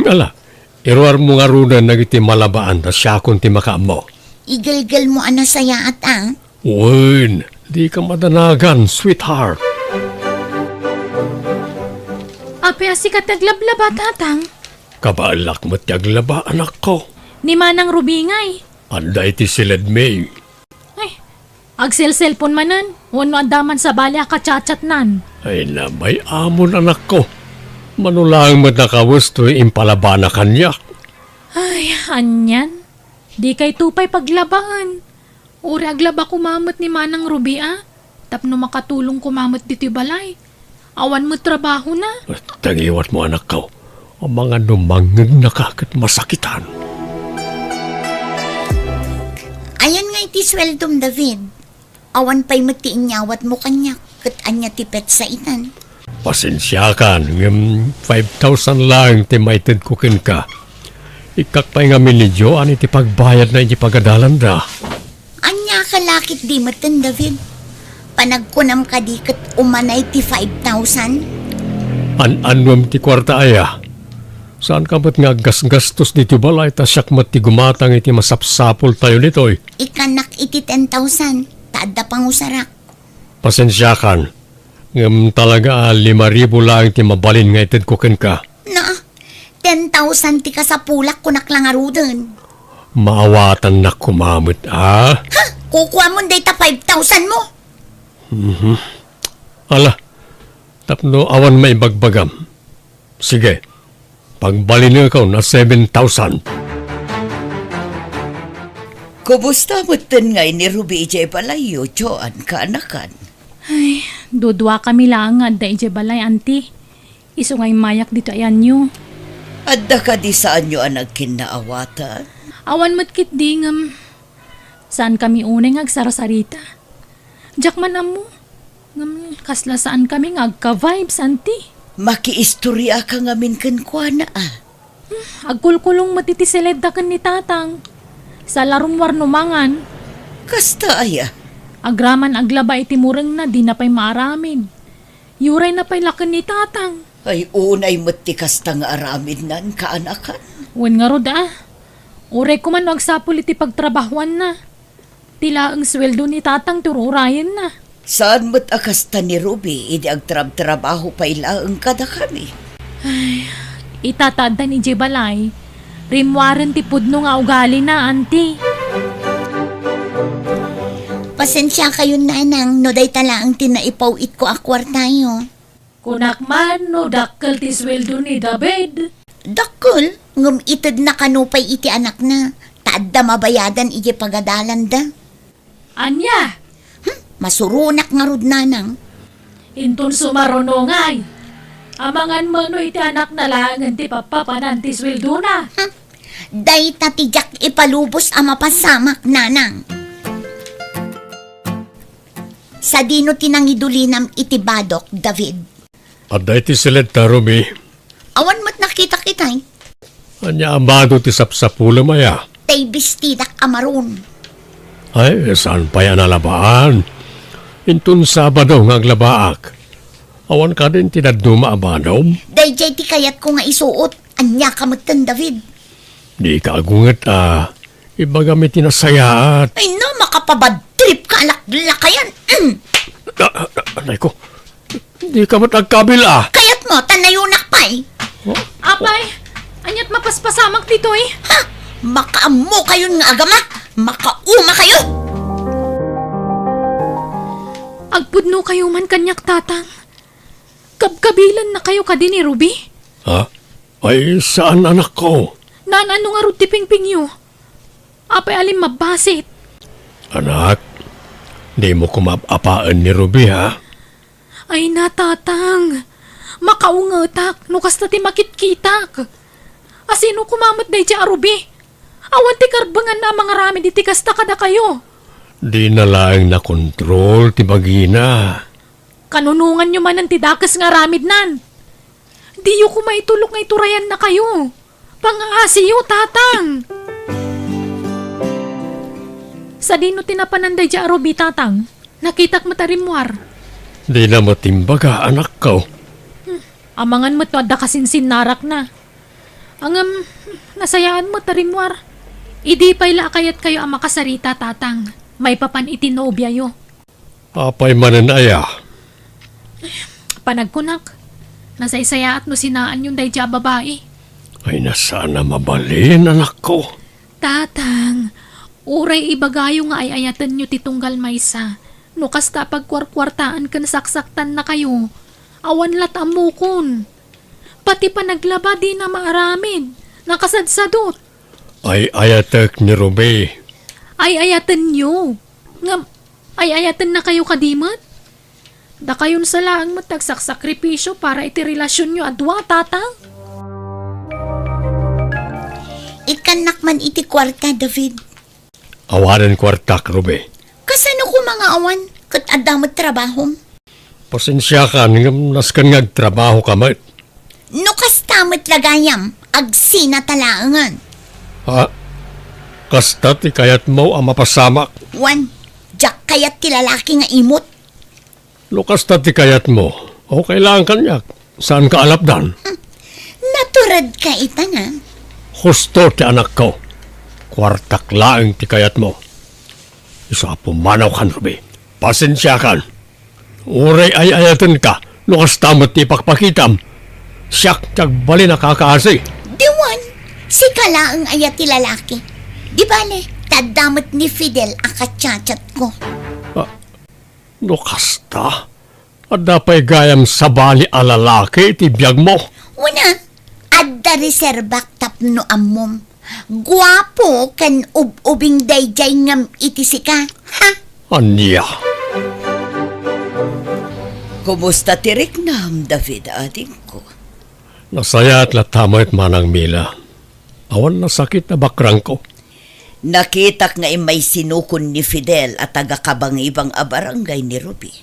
Ala, iruarmo ngaruden dagiti malabaan ta siakon ti makaammo. Igelgelmo a nasayaat a. Wen, dika madanagan, sweetheart. Apay a sika ti aglablaba, Tatang? Kabaelak met ti aglaba, anakko. Ni Manang Ruby ngay? Adda iti siledmi. Ay, agselselpon manen, wenno adda man sabali a kachatchatnan. Ay, nabay-amon, anakko. Mano laeng met a kawes toy impalabana kaniak. Ay, anian? Dikayto pay paglabaen. Uray aglaba koma met ni Manang Ruby a, tapno makatulong koma met ditoy balay. Awan met trabahona. Tagiwatmo, anakko. Amangan no mangngegnaka ket masakitan. Ayan nga iti sueldom, David. Awan pay met ti inyawatmo kaniak, ket ania ti petsa itan? Pasensiakan, ngem five thousand laeng ti maitedko kenka. Ikkak pay ngamin ni Joan iti pagbayadna iti pagadalanda. Ania ka lakit di metten, David? Panagkunam kadi ket umanay ti five thousand? An-annuem ti kuarta aya? Saanka met nga aggasgastos ditoy balay ta siak met ti gumatang iti masapsapultayo ditoy? Ikkanak iti ten thousand, ta adda pangusarak. Pasensiakan, ngem talaga a lima ribu laeng ti mabalin nga itedko kenka. Na, ten thousand ti kasapulak, kunak la ngaruden. Maawatannak koma met, a? Ha? Kukuamon dayta five thousand mo? Mhm. Ala, tapno awan maibagbagam. Sige, pagbalinekon a seven thousand. Kumusta metten ngay ni Ruby idiay balayyo, Joan, kaanakan? Ay, duduakami laeng nga adda idiay balay, Auntie. Isu nga immayak ditoy ayanyo. Adda kadi saanyo a nagkinnaawatan? Awan met ketdi ngem saankami unay nga agsarsarita. Diak man ammo. Ngem kasla saankami nga agka-vibes, anti? Makiistoriaka ngamin kenkuana, a. Hmm, agkulkulong met iti siledda ken ni Tatang. Sa la rummuar no mangan. Kasta aya? Agraman aglaba iti murengna, dina pay maaramid. Yurayna pay la ken ni Tatang. Ay, unay met ti kasta nga aramidnan, kaanakan. Wen ngarud, a. Uray koma no agsapul iti pagtrabahoanna. Ti laeng sueldo ni Tatang ti ur-urayenna. Saan met a kasta ni Ruby idi agtrabtrabaho pay laeng kadakami? Ay, ita ta addan idiay balay, rimmuaren ti pudno nga ugalina, anti. Pasensiakayon, nanang, no dayta laeng ti naipaw-itko a kuartayo. Kunak man no dakkel ti sueldo ni David. Dakkel, ngem itedna kano pay iti anakna, ta adda mabayadan idiay pagadalanda. Ania? Hmm, masuronak ngarud, nanang. Inton sumarunongay, amangan mano iti anakna laengen ti pappapanan ti sueldona. Hmm, dayta ti diak ipalubos a mapasamak, nanang. Sadino ti nangidulinam iti badok, David? Adda iti siledta, Ruby. Awan met nakitak itay. Ania a bado ti sapsapulem aya? Tay bistidak a maroon. Ay, saan pay a nalabaan? Inton Sabado nga aglabaak. Awan kadin ti dadduma a bado? Daydiay ti kayatko nga isuot. Ania ka metten, David? Dika agunget a ibagam iti nasayaat. Ay na, makapabad trip ka, alaklakayan. Mm. Ah, ah, anay ko. Dika met agkabil a. Kayatmo, ta nayonak pay. Oh? Apay, aniat mapaspasamak ditoy? Ha? Makaammokayon nga agama. Makaumakayo. Agpudnokayo man kaniak, Tatang. Kabkabilannakayo kadi ni Ruby? Ha? Ay, saan, anakko? Naan-ano ngarud ti pingpingyo? Apay a limmabbasit? Anak, dimo koma ap-apaen ni Ruby, ha? Ay na, Tatang. Makaungetak no kasta ti makitkitak. A sino koma met daydiay a Ruby? Awan ti karbenganna a mangaramid iti kasta kadakayo. Dina laeng nakontrol ti bagina. Kanunonganyo manen ti dakes nga aramidnan. Diyo koma itulok nga iturayannakayo. Pangaasiyo, Tatang! Sadino ti napanan daydiay a Ruby, Tatang? Nakitak met a rimmuar. Dina met imbaga, anakko. Hmm, amangan met no adda kasinsinnarakna. Ngem, nasayaat met a rimmuar. Idi pay la a kayatkayo a makasarita, Tatang, maipapan iti nobiayo. Apay manen aya? Panagkunak, nasaysayaat no sinaanyon daydiay a babai. Ay, na, saan a mabalin, anakko. Tatang, uray ibagayo nga ay-ayatenyo ti tunggal maysa, no kasta a pagkuarkuartaan ken saksaktannakayo, awan la't ammokon. Pati panaglaba dina maaramid, nakasadsadot. Ay-ayatek ni Ruby. Ay-ayatenyo. Ngem, ay-ayatennakayo kadi met? Dakayon sa laeng met ti agsaksakripisio para iti relasionyo a dua, Tatang. Ikkannak man iti kuarta, David. Awanen kuartak, Ruby. Kasano koma nga awan? Ket adda met trabahom. Pasensiakan, ngem nasken nga agtrabahoka met. No kasta met la gayam, agsinata laengen. Ha? Kasta ti kayatmo a mapasamak? Wen, diak kayat ti lalaki nga imot. No kasta ti kayatmo, okay laeng kaniak. Saanka a lapdan. Hmm. Naturedka ita, na? Husto ti anakko. Kuartak laeng ti kayatmo. Isu a pumanawkan, Ruby. Pasensiakan. Uray ay-ayatenka no kasta met ti ipakpakitam. Siak ti agbalin a kakaasi. Diwan, sika laeng aya ti lalaki. Di bale, ta adda met ni Fidel a kachatchatko. Ah, no kasta, adda pay gayam sabali a lalaki iti biagmo? Wen a, adda reserbak tapno ammom. Guapo ken ub-ubing daydiay ngem iti sika. Ha? Ania? Kumusta ti riknam, David, adingko? Nasayaat latta met, Manang Mila. Awan nasakit a bakrangko. Nakitak nga immay sinukon ni Fidel a taga-Kabangibang a barangay ni Ruby.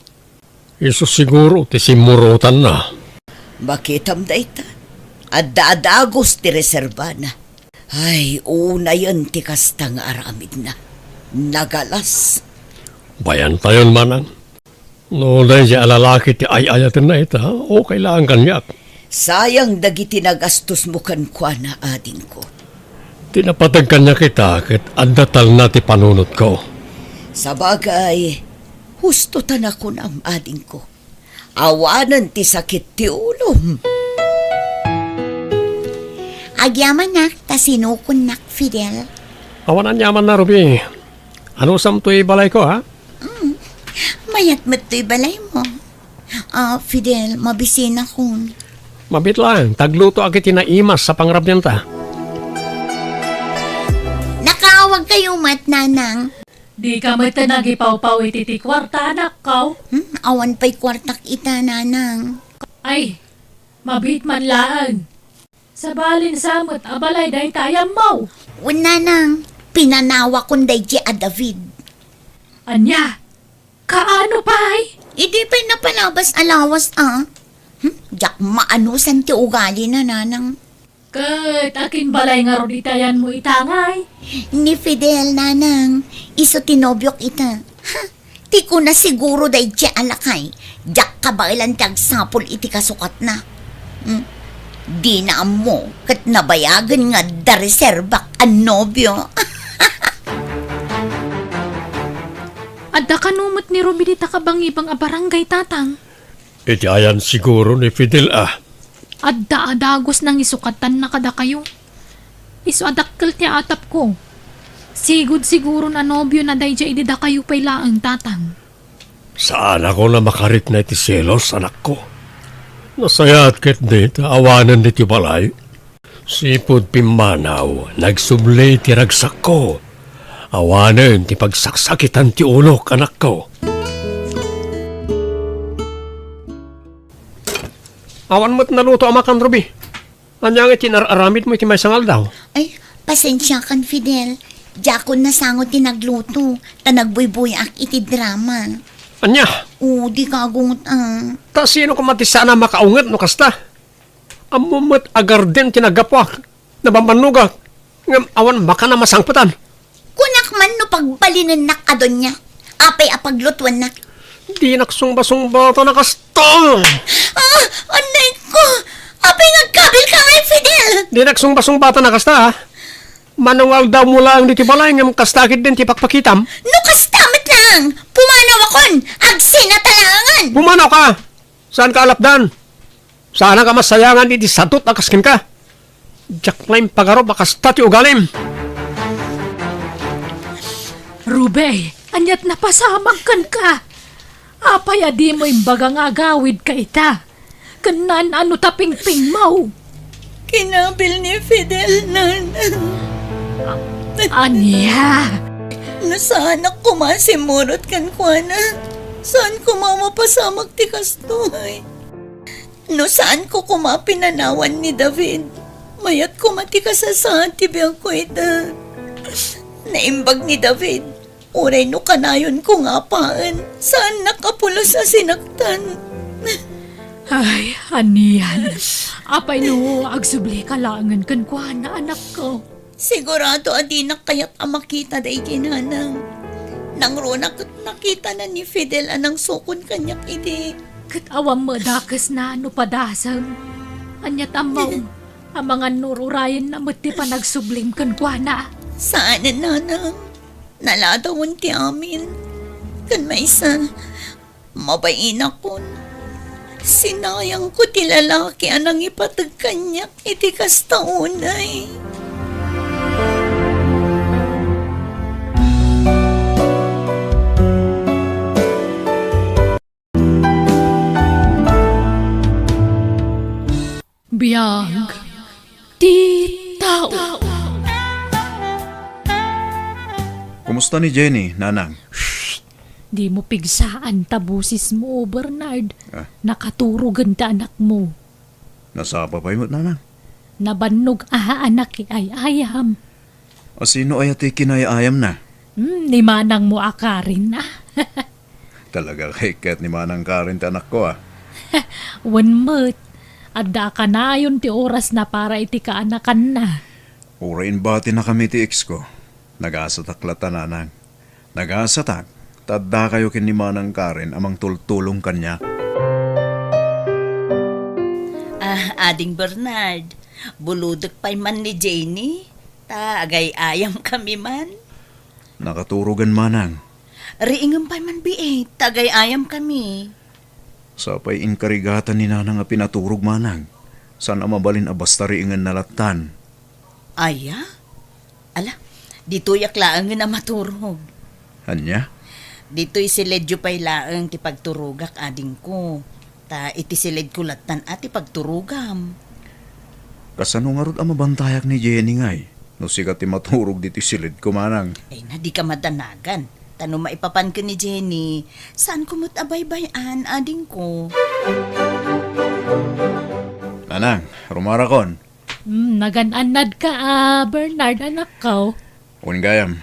Isu siguro ti simmurotanna. Makitam dayta. Adda a dagus ti reserbana. Ay, unayen ti kasta nga aramidna. Nagalas. Bayantayon, Manang. No daydiay a lalaki ti ay-ayatenna ita, okay laeng kaniak. Sayang dagiti nagastosmo kenkuana, adingko. Ti napateg kaniak ita ket adda talna ti panunotko. Sabagay, husto ta nakunam, adingko. Awanen ti sakit ti ulom. Agyamanak ta sinukonnak, Fidel. Awan aniamanna, Ruby. Anusam toy balayko, ha? Mm. Mayat met toy balaymo. Ah, Fidel, mabisinakon. Mabiit laeng, ta aglutoak iti naimas a pangrabianta. Nakaawagkayo met, Nanang. Dika met nagipawpaw iti ti kuarta, anakko? Hmm, awan pay kuartak ita, Nanang. Ay, mabiit man laeng. Sabalin sa met a balay dayta a yammaw. Wen, Nanang, pinanawakon daydiay a David. Ania? Kaano pay? Idi pay napalabas a lawas, a. Hmm? Diak maanusan ti ugalina, Nanang. Ket akin balay ngarud iti ayanmo ita ngay? Ni Fidel, Nanang. Isu ti nobiok ita. Ha? Ti kuna siguro daydiay a lakay, diak kabaelan ti agsapul iti kasukatna. Hmm? Dina ammo ket nabayagen nga adda reserbak a nobio. Adda kano met ni Ruby dita Kabangibang a barangay, Tatang? Iti ayan siguro ni Fidel, a. Adda a dagus nangisukatan na kadakayo. Isu a dakkel ti atapko. Sigud siguron a nobiona daydiay idi dakayo pay laeng, Tatang. Saanakon a makarikna iti selos, anakko. Nasayaat ketdi ta awanen ditoy balay. Sipud pimmanaw, nagsubli ti ragsakko. Awanen ti pagsaksakitan ti ulok, anakko. Awan met naluto a makan, Ruby. Ania nga ti inar-aramidmo iti maysa nga aldaw? Ay, pasensiakan, Fidel. Diakon nasango ti nagluto, ta nagbuybuyaak iti drama. Ania? Oo, di kagungot, a. Ta sino koma ti saan a makaunget no kasta? Ammom met a garden ti naggapuak, nabambannogak, ngem awan makan a masangpetan. Kunak man no pagbalinennak a donia, apay a paglutuennak? Dinak sungba-sungbatan a kasta. Ah, anay ko! Apay nga agkabilka ngay, Fidel? Dinak sungba-sungbatan a kasta, ha? Mano nga aldawmo laeng ditoy balay ngem kasta ketdin ti pakpakitam? No kasta met laeng, pumanawakon, agsinata laengen. Pumanawka! Saanka a lapdan? Saanak a masayangan iti sadut a kas kenka. Diak la impagarup a kasta ti ugalim. Ruby, aniat napasamak kenka? Apay a dimo imbaga nga agawidka ita? Ken naan-ano ta pingpingmo? Kinabil ni Fidel, Nanang. Ania? No saanak koma a simmurot kenkuana, saan koma a mapasamak ti kastoy. No saanko koma pinanawan ni David, mayat koma ti kasasaad ti biagko ita. Naimbag ni David, uray no kanayonko nga apaen, saannak a pulos a sinaktan. Ay, anian. Apay no agsublika laengen kenkuana, anakko? Sigurado a dinak kayat a makita daydi, Nanang. Nangruna ket nakitana ni Fidel a nangsukon kaniak idi. Ket awan met dakesna no padasem. Ania ti ammom? Amangan no ur-urayenna met ti panagsublim kenkuana. Saanen, Nanang. Naladawen ti amin. Ken maysa, mabainak. Sinayangko ti lalaki a nangipateg kaniak iti kasta unay. Biag ti tao. Kumusta ni Jenny, Nanang? Shh! Dimo pigsaan ta bosesmo, Bernard. Ah. Nakaturogen ti anakmo. Nasapa pay met, nanang. Nabannog a anak ti ay-ayam. A sino aya ti kinay-ayamna? Hmm, ni manangmo a Karen, ah. Talaga kay ket ni Manang Karen ti anakko, ah. Wen met, adda a kanayon ti orasna para iti kaanakanna. Uray inbatinakami ti ex ko, nagasatak latta, nanang. Nagasatak, ta addakayo ken ni Manang Karen a mangtultulong kaniak. Ah, Ading Bernard, bulodek pay man ni Jenny, ta agay-ayam kami man. Nakaturogan, manang. Riingem pay man biit, ta agay-ayam kami. Sapay inkarigatan ni nanang a pinaturog, manang. Saan a mabalin a basta riingenna lattan. Aya? Ala, ditoyak laengen a maturog. Ania? Ditoy siledyo pay laeng ti pagturogak, adingko. Ta iti siledko lattan a ti pagturogam. Kasano ngarud a mabantayak ni Jenny ngay? No sika ti maturog ditoy siledko, manang. Ay na, dika madanagan. Ta no maipapan ken ni Jenny, saanko met a baybay-an, adingko. Nanang, rumarakon. Hmm, nagan-annadka a Bernard, anakko. Wen gayam,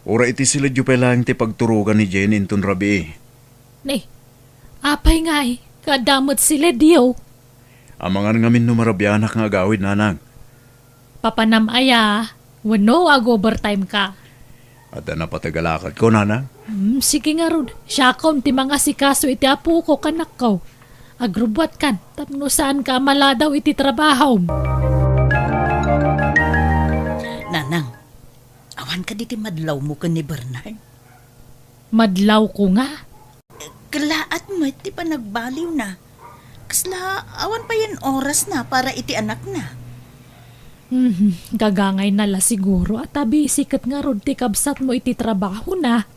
uray iti siledyo pay laeng ti pagturogan ni Jenny inton rabii. Ni, apay ngay, kaadda met siledyo? Amangan ngamin no marabianak nga agawid, nanang. Papanam aya, wenno ag-overtime ka? Adda napateg a lakadko, nanang. Hmm, sige ngarud, siakon ti mangasikaso iti apok, anakko. Agrubbuatkan tapno saanka a maladaw iti trabahom. Nanang, awan kadi ti madlawmo ken ni Bernard? Madlawko nga? Kellaat met ti panagbaliwna. Kasla awan payen orasna para iti anakna. Hmm, gagangayna la siguro a ta busy ket ngarud ti kabsatmo iti trabahona.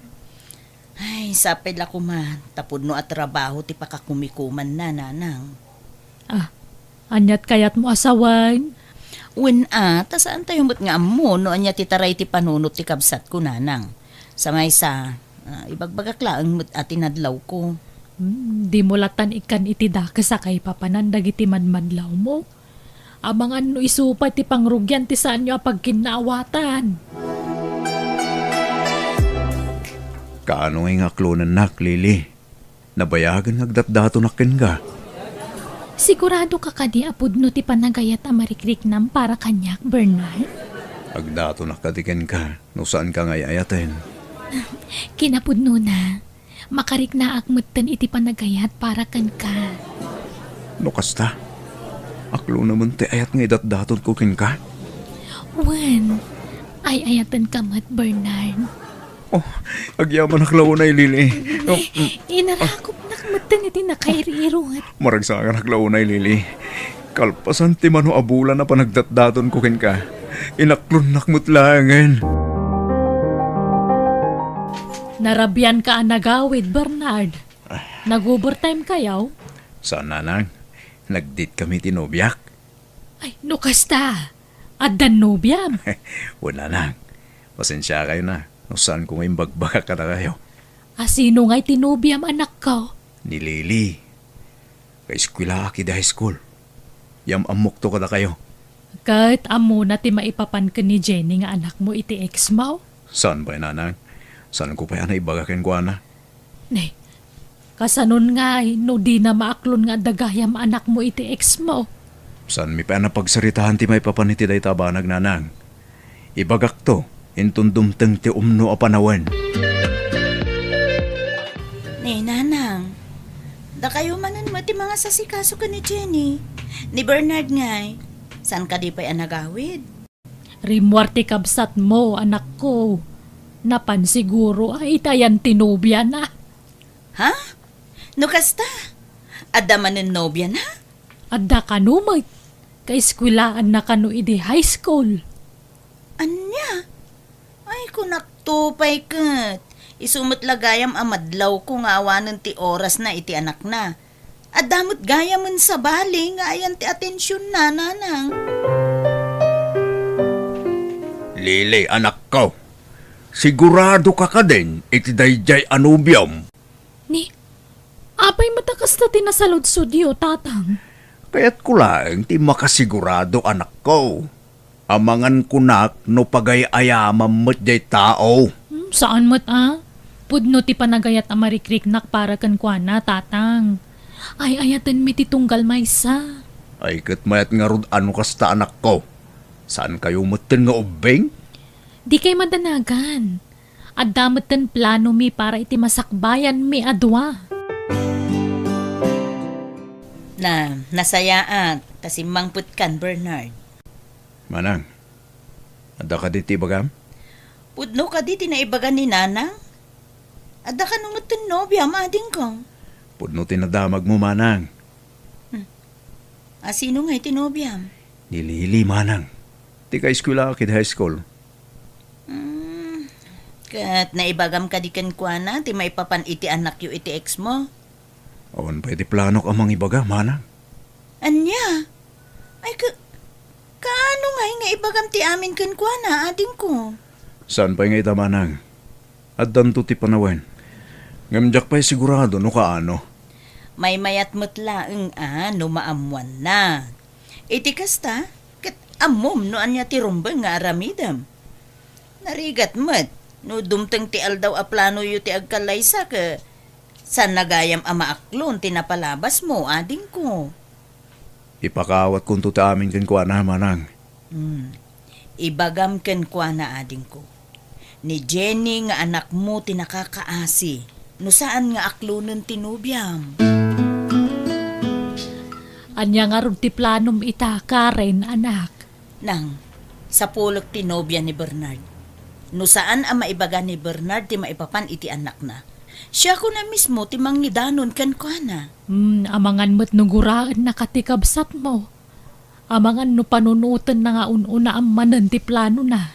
Ay, sapay la koma, ta pudno a trabaho ti pakakumikumanna, nanang. Ah, aniat kayatmo a sawen? Wen a, ta saantayo met nga ammo no ania ti taray ti panunot ti kabsatko, nanang. Sa maysa, ah, ibagbagak laeng met a ti nadlawko. Hmm, dimo lattan ikkan iti dakes a kaipapanan dagiti madmadlawmo. Amangan no isu pay ti pangrugian ti saanyo a pagkinnaawatan. Kaano ngay nga aklonennak, Lily? Nabayagen nga agdatdatonak kenka. Siguradoka kadi a pudno ti panagayat a marikriknam para kaniak, Bernard? Agdatonak kadi kenka no saanka nga ay-ayaten. Kinapudnona, makariknaak metten iti panagayat para kenka. No kasta, aklonamen ti ayat nga idatdatonko kenka? Wen, ay-ayatenka met, Bernard. Oh, agyamanak la unay, Lily. Oh, mm. Inarakopnak metten iti nakairiruet. Maragsakanak la unay, Lily. Kalpasan ti mano a bulan a panagdatdatonko kenka, inaklonnak met laengen. Narabianka a nagawid, Bernard. Nag-overtime kayo? Saan, nanang. Nag-date kami ti nobiak. Ay, no kasta, addan nobiam? Wen, nanang. Pasensiakayo na no saanko nga imbagbagak kadakayo. A sino ngay ti nobiam, anakko? Ni Lily. Kaeskuelaak idi high school. Yam-ammokto kadakayo. Ket ammona ti maipapan ken ni Jenny nga anakmo iti ex mo? Saan pay, nanang. Saanko pay a naibaga kenkuana. Ne, kasanon ngay no dina maaklon nga adda gayam anakmo iti ex mo? Saanmi pay a napagsaritaen ti maipapan iti dayta a banag, nanang. Ibagakto inton dumteng ti umno a panawen. Ne, nanang, dakayo manen met ti mangasasikaso ken ni Jenny. Ni Bernard ngay, saan kadi pay a nagawid? Rimmuar ti kabsatmo, anakko. Napan siguro a ita yan ti nobiana. Ha? No kasta, adda manen nobiana? Adda kano met. Kaeskuelaanna kano idi high school. Ania? Ay, kunakto pay ket. Isu met la gayam a madlawko nga awanen ti orasna iti anakna. Adda met gayamen sabali nga ayan ti atensionna, nanang. Lily, anakko, siguradoka kadin iti daydiay a nobiom? Ni, apay met a kasta ti nasaludsodyo, tatang? Kayatko laeng ti makasigurado, anakko. Amangan kunak no pagay-ayamam met jay tao. Hmm, saan met a? Pudno ti panagayat a marikriknak para kenkuana, Tatang. Ay-ayatenmi ti tunggal maysa. Ay, ket mayat ngarud a no kasta, anakko. Saan kayo metten nga ubbing? Dikay madanagan. Adda metten planomi para iti masakbayanmi a dua. Na, nasayaat ta simmangpetkan, Bernard. Manang, adda kadi ti ibagam? Pudno kadi ti naibaga ni Nanang? Adda kano metten nobiam, adingko? Pudno ti nadamagmo, Manang. Hmm. A, sino ngay ti nobiam? Ni Lily, Manang. Ti kaeskuelaak iti high school. Hmm. Ket naibagam kadi kenkuana ti maipapan iti anakyo iti ex mo? Awan pay ti planok a mangibaga, Manang. Ania? Ay, ka-, kaano ngay nga ibagam ti amin kenkuana, adingko? Saan pay nga ita, Manang? Addanto ti panawen. Ngem diak pay sigurado no kaano. Maymayat met laeng a no maammuanna. Iti kasta, ket ammom no ania ti rumbeng nga aramidem. Narigat met, no dumteng ti aldaw a planoyo ti agkallaysa, ket saan na gayam a maaklon ti napalabasmo, adingko. Ipakaawatkonto ti amin kenkuana, Manang. Hmm. Ibagam kenkuana, adingko. Ni Jenny nga anakmo ti nakakaasi, no saan nga aklonen ti nobiam. Ania ngarud ti planom ita, Karen, anak? Nang, sapulek ti nobia ni Bernard. No saan a maibaga ni Bernard ti maipapan iti anakna, siakon a mismo ti mangidanon kenkuana. Hmm, amangan met no guraennaka ti kabsatmo. Amangan no panunotenna nga un-unaam manen ti planona.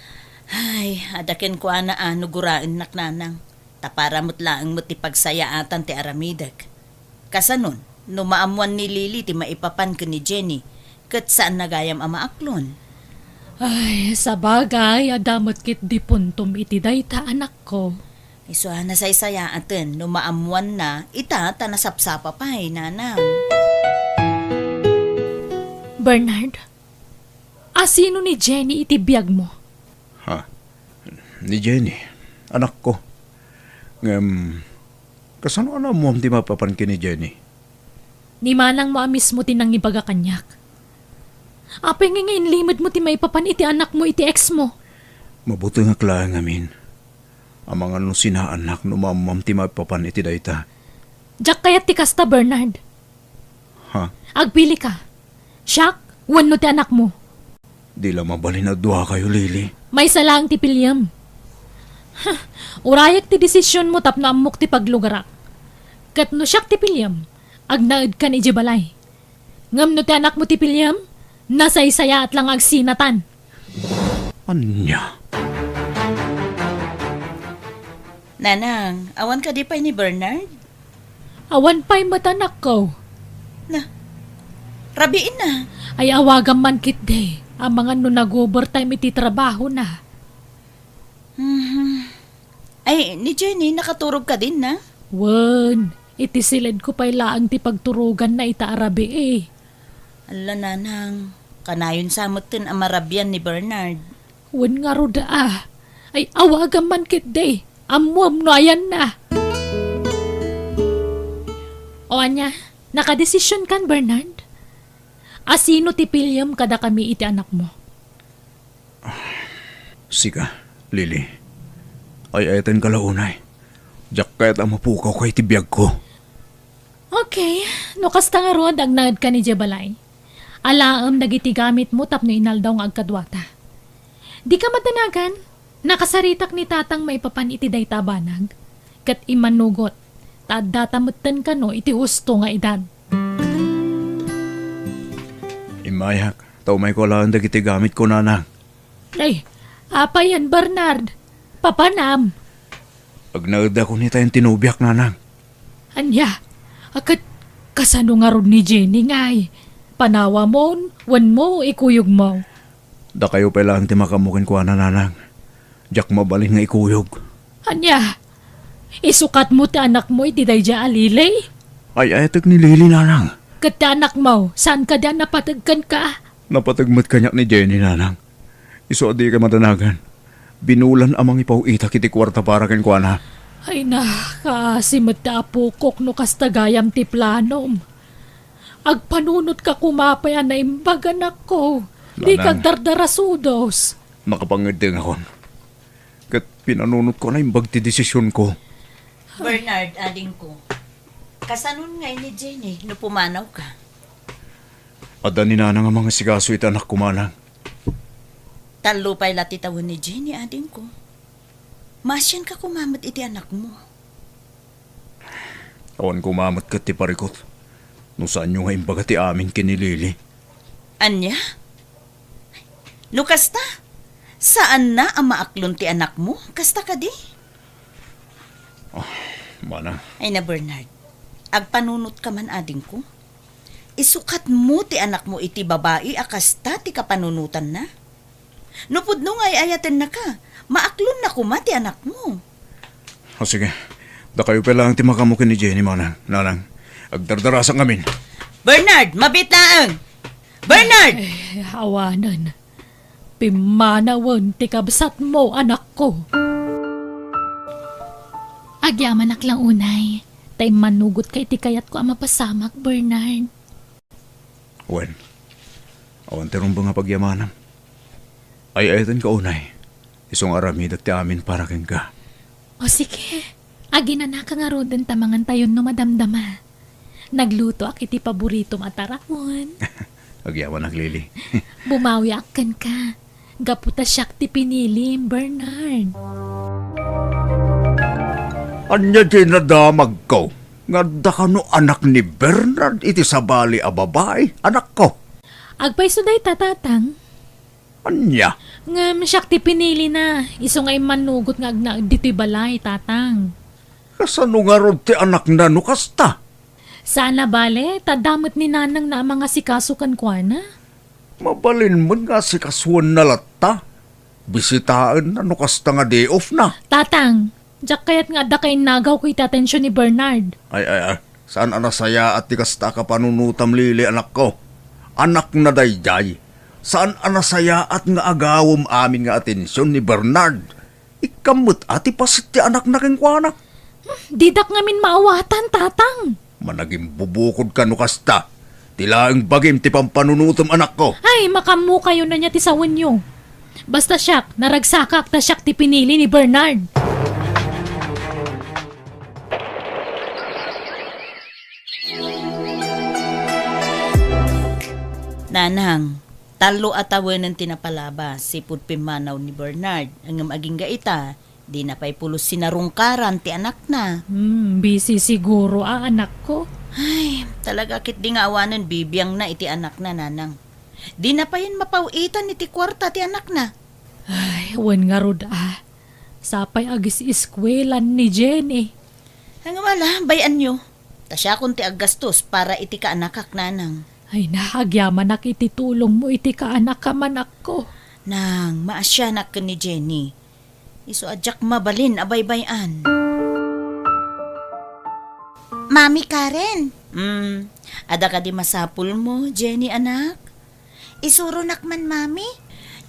Ay, adda kenkuana a no guraennak, Nanang. Ta para met laeng met ti pagsayaatan ti aramidek. Kasanon, no maammuan ni Lily ti maipapan ken ni Jenny, ket saan na gayam a maaklon? Ay, sabagay, adda met ketdi puntom iti dayta, anakko. Isu a nasaysayaaten no maammuanna ita ta nasapsapa pay, Nanang. Bernard, asino ni Jenny iti biagmo? Ha? Ni Jenny, anakko. Ngem, kasano a naammuam ti maipapan ken ni Jenny? Ni manangmo a mismo ti nangibaga kaniak. Apay ngay nga inlimedmo ti maipapan iti anakmo iti exmo? Mabutengak laeng ngamin. Amangan no sinaannak no maammuam ti maipapan iti dayta. Diak kayat ti kasta, Bernard. Ha? Agpilika. Siak wenno ti anakmo? Di la mabalin a duakayo, Lily. Maysa laeng ti piliem. Huh, urayek ti desisionmo tapno ammok ti paglugarak. Ket no siak ti piliem, agnaedkan idiay balay. Ngem no ti anakmo ti piliem, nasaysayaat la nga agsinatan. Ania? Nanang, awan kadi pay ni Bernard? Awan pay met, anakko. Na, rabiin na. Ay, awagam man ketdi. Amangan no nag-overtime iti trabahona. Mhm. Ay, ni Jenny, nakaturog kadinna? Wen, iti siledko pay laeng ti pagturoganna ita a rabii. Alla, Nanang, kanayon sa metten a marabian ni Bernard. Wen ngarud a. Ay, awagam man ketdi. Ammuam no ayanna. O ania, nakadesisionkan, Bernard? Asino ti piliem kadakami iti anakmo? Sika, Lily. Ay-ayatenka la unay. Diak kayat a mapukawka iti biagko. Okay, no kasta ngarud, agnaedkan idiay balay. Alaem dagiti gamitmo tapno inaldaw nga agkaduata. Dika madanagan, nakasaritak ni Tatang maipapan iti dayta a banag, ket immanugot, ta addata metten kano iti husto nga edad. Immayak, ta umayko alaen dagiti gamitko, Nanang. Ay, apay yan, Bernard? Papanam? Agnaedakon itayen ti nobiak, Nanang. Ania? A, ket kasano ngarud ni Jenny ngay? Panawamon, wenno ikuyogmo? Dakayo pay laeng ti makaammo kenkuana, Nanang. Diak mabalin nga ikuyog. Ania? Isukatmo ti anakmo iti daydiay a Lily? Ay-ayatek ni Lily, Nanang. Ket ti anakmo, saan kadi a napateg kenka? Napateg met kaniak ni Jenny, nanang. Isu a dika madanagan. Binulan a mangipaw-itak iti kuarta para kenkuana. Ay na, kaasi met ti apokok no kasta gayam ti planom. Agpanunotka koma pay a naimbag, anakko. Dika Nanang. Agdardarasudos. Nakapangeddengakon. Ket pinanunotko a naimbag ti desisionko. Bernard, adingko. Kasanon ngay ni Jenny no pumanawka? Adda ni nanang a mangasikaso iti anakko, manang. Tallo pay la ti tawen ni Jenny, adingko. Maasianka koma met iti anakmo. Awan koma met ket ti parikut no saanyo nga imbaga ti amin ken ni Lily. Ania? No kasta, saanna a maaklon ti anakmo? Kasta kadi? Ah, manang. Ay na, Bernard, agpanunotka man, adingko. Isukatmo ti anakmo iti babai a kasta ti kapanunotanna. No pudno nga ay-ayatennaka, maaklonna koma ti anakmo. O sige, dakayo pay laeng ti makaammo ken ni Jenny, manang, nanang. Agdardarasak ngamin. Bernard, mabiit laeng! Bernard! Eh, awanen. Pimmanawen ti kabsatmo, anakko. Agyamanak la unay, ta immanugotka iti kayatko a mapasamak, Bernard. Wen, awan ti rumbeng a pagyamanam. Ay-ayatenka unay, isu nga aramidek ti amin para kenka. O sige, aginanaka ngaruden ta mangantayon no madamdama. Naglutoak iti paboritom a taraon. Agyamanak, Lily. Bumawiak kenka. Gapu ta siak ti pinilim, Bernard. Ania ti nadamagko nga adda kano anak ni Bernard iti sabali a babai, anakko? Agpayso dayta, Tatang. Ania? Ngem siak ti pinilina, isu nga immanugot nga agnaed ditoy balay, Tatang. Kasano ngarud ti anakna no kasta? Saan a bale, ta adda met ni nanangna a mangasikaso kenkuana. Mabalin met nga asikasuenna latta. Bisitaenna no kasta nga day off na. Tatang, diak kayat nga adda kainnagawko iti atension ni Bernard. Ay, ay, ay. Saan a nasayaat ti kasta a kapanunotam, Lily, anakko. Anakna daydiay. Saan a nasayaat nga agawem amin nga atension ni Bernard. Ikkam met a ti paset ti anakna kenkuana. Didak ngamin maawatan, Tatang. Managimbubukodka no kasta. Ti laeng bagim ti pampanunotem, anakko. Ay, makaammokayon ania ti sawenyo. Basta siak, naragsakak ta siak ti pinili ni Bernard. Nanang, tallo a tawenen ti napalabas, sipud pimmanaw ni Bernard. Ngem agingga ita, dina pay pulos sinarungkaran ti anakna. Hmm, busy siguro a anakko. Ay, talaga ketdi nga awanen bibiangna iti anakna, nanang. Dina payen mapaw-itan iti kuarta ti anakna. Ay, wen ngarud a. Sapay agis-iskuelan ni Jenny. Ngem ala, bay-anyo. Ta siakon ti aggastos para iti kaanakak, nanang. Ay na, agyamanak iti tulongmo iti kaanakam, anakko. Nang, maasianak ken ni Jenny. Isu a diak mabalin a baybay-an. Mami Karen. Hmm, adda kadi masapulmo, Jenny, anak? Isuronak man, Mami.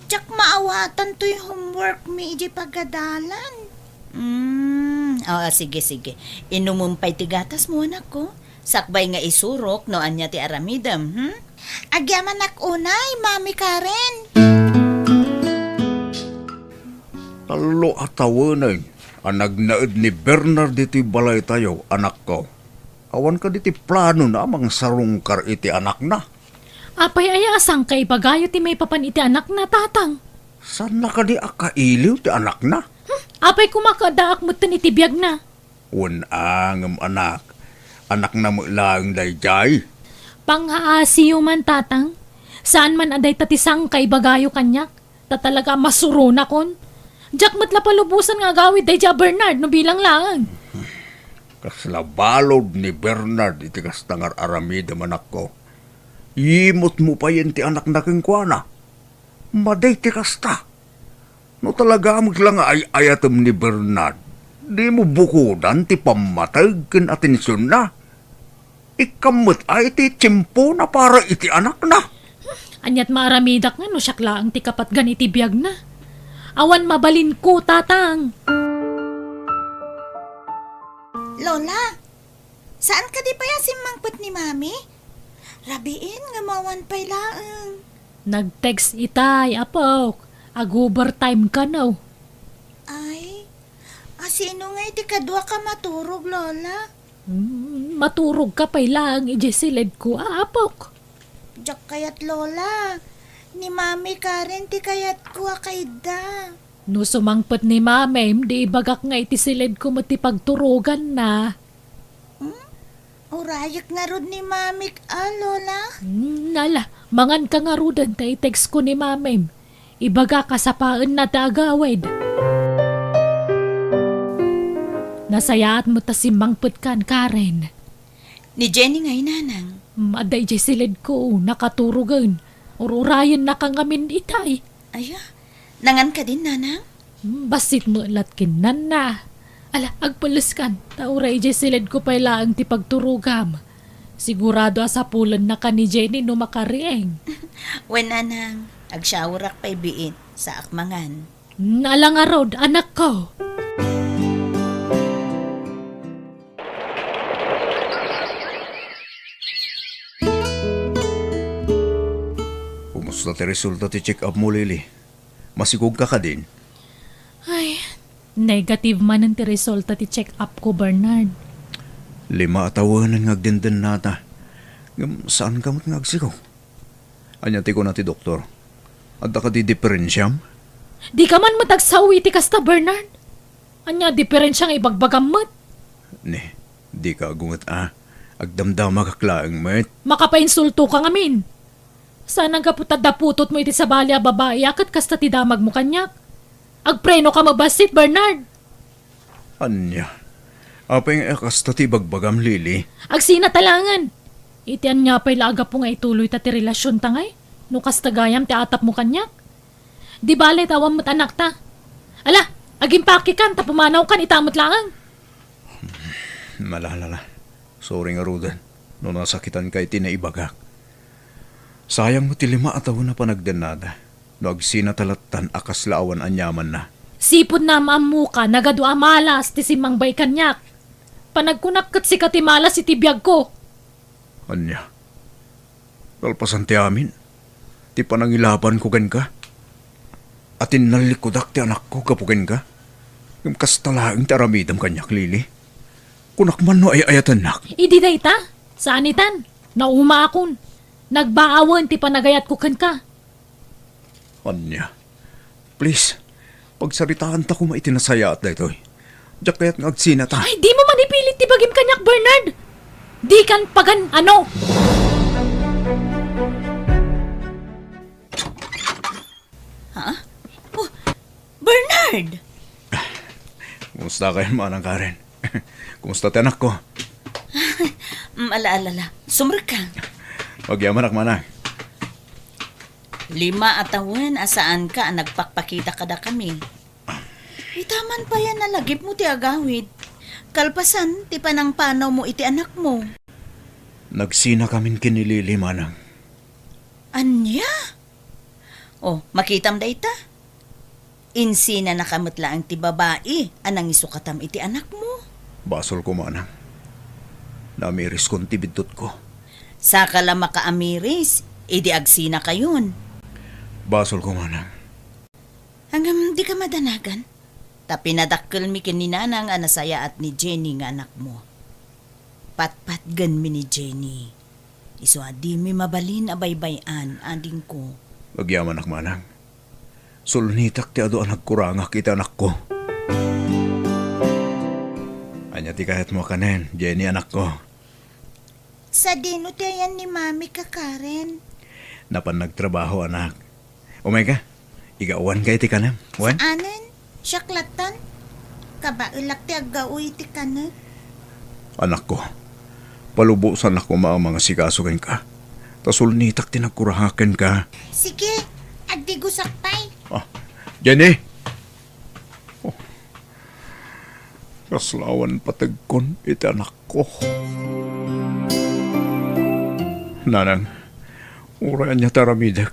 Diak maawatan toy homework mi idiay pagadalan. Hmm, oo, sige, sige. Inumem pay ti gatasmo, anakko. Sakbay nga isurok no ania ti aramidem, hmm? Agyamanak unay, Mami Karen. Tallo a tawenen a nagnaed ni Bernard ditoy balaytayo, anakko. Awan kadi ti planona a mangsarungkar iti anakna? Apay aya a sangkaibagayo ti maipapan iti anakna, Tatang? Saanna kadi a kailiw ti anakna? Hmm, apay koma ket addaak metten iti biagna? Wen a, ngem anak, anakna met laeng daydiay. Pangngaasiyo man, Tatang. Saan man a dayta ti sangkaibagayo kaniak. Ta talaga a masuronakon. Diak met la palubosan nga agawid daydiay a Bernard no bilang laeng. Kasla balud ni Bernard iti kasta nga ar-aramidem, anakko. Yimutmo payen ti anakna kenkuana. Madi ti kasta. No talaga met la nga ay-ayatem ni Bernard, dimo bukodan ti pammateg ken atensionna. Ikkan met a iti tiempona para iti anakna. Aniat maaramidak nga no siak laeng ti kapatgan iti biagna? Awan mabalinko, Tatang. Lola, saan kadi pay a simmangpet ni Mami? Rabiin nga mawan pay laeng. Nag-text itay, apok. Ag-overtime kano. Ay, asino ngay ti kaduak a maturog, Lola? Hmm, maturog ka pay laeng idiay siledko, a, apok. Diak kayat, Lola. Ni Mami Karen ti kayatko a kayda. No sumangpet ni Mamim, di ibagak nga iti siledko met ti pagturoganna. Hmm? Urayek ngarud ni Mamik a, Lola? Hmm, ala, mangan ka ngaruden ta i-text ko ni Mamim. Ibagak a sapaenna ti agawid. Nasayaat met ta simmangpetkan, Karen. Ni Jenny ngay, Nanang? Hmm, adda idiay siledko, nakaturogen. Ur-urayenna ka ngamin itay. Aya, nangan kadin, Nanang? Hmm, bassit met lat ken nanna. Ala, agpelleskan, ta uray idiay siledko pay laeng ti pagturogam. Sigurado a sapulenna ka ni Jenny no makariing. Wen, Nanang, agsyaorak pay biit, saak mangan. Hmm, ala ngarud, anakko. Kumusta ti resulta ti check-up mo, Lily? Masigog ka kadin? Ay, negative manen ti resulta ti check-up ko, Bernard. Lima a tawen nga agdendennata. Ngem saan ka met nga agsigog? Ania ti kuna ti doktor? Adda kadi diperensiam? Di ka man met agsao iti kasta, Bernard. Ania a diperensia nga ibagbagam met? Ne, di ka agunget a. Agdamdamagak laeng met. Makapainsulto ka ngamin. Saan a gapu ta daputotmo iti sabali a babai a ket kasta ti damagmo kaniak? Agpreno ka mabassit, Bernard! Ania? Apay nga kasta ti ibagbagam, Lily? Agsina ta laengen! Iti ania pay la a gapu nga ituloyta ti relasionta ngay? No kasta gayam ti atapmo kaniak? Di bale ta awan met anakta. Ala, agimpakikan ta pumanawkan ita met laeng. Malalala. Sorry ngaruden no nasakitanka iti naibagak. Sayang met ti lima a tawen a panagdennada no agsina ta lattan a kasla awan aniamanna. Sipud naammoka, nagadu a malas ti simmangbaay kaniak. Panagkunak ket sika ti malas iti biagko. Ania? Kalpasan ti amin, ti panangilabanko kenka, a tinnallikudak ti anakko gapu kenka, ngem kasta laeng ti aramidem kaniak, Lily. Kunak man no ay-ayatennak. Idi dayta, saanitan, naumaakon. Nagbaawen ti panagayatko kenka. Ania? Please, pagsaritaanta koma iti nasayaat daytoy. Diak kayat nga agsinata. Ay, dimo man ipilit ti bagim kaniak, Bernard! Dikan pagan-ano! Ha? Oh, Bernard! Kumusta kayo, Manang Karen? Kumusta ti anakko? Mm, ala, ala, ala. Sumrek ka. Agyamanak, Manang. Lima a tawen a saanka a nagpakpakita kadakami. Ita man pay a nalagipmo ti agawid. Kalpasan ti panangpanawmo iti anakmo. Nagsinakamin ken ni Lily, Manang. Ania? Oh, makitam dayta? Insinanaka met laeng ti babai a nangisukatam iti anakmo. Basolko, Manang. Naamiriskon ti biddutko. Saka la makaamiris, idi agsinakayon. Basolko, Manang. Ngem dika madanagan, ta pinadakkelmi ken ni Nanang a nasayaat ni Jenny nga anakmo. Patpatgenmi ni Jenny. Isu a dimi mabalin a baybay-an, adingko. Agyamanak, Manang. Sulnitak ti adu a nagkurangak iti anakko. Ania ti kayatmo a kanen, Jenny, anakko? Sadino ti ayan ni Mami, Karen? Napan nagtrabaho, anak. Umay ka, igawan ka iti kanem, wen? Saanen, siak lattan. Kabaelak ti aggao iti kanen. Anakko, palubosanak koma a mangasikaso kenka. Ta sulnitak ti nagkurangak kenka. Sige, agdigosak pay. Ah, Jenny! Oh. Kasla awan pategkon iti anakko. Nanang, uray ania ti aramidek,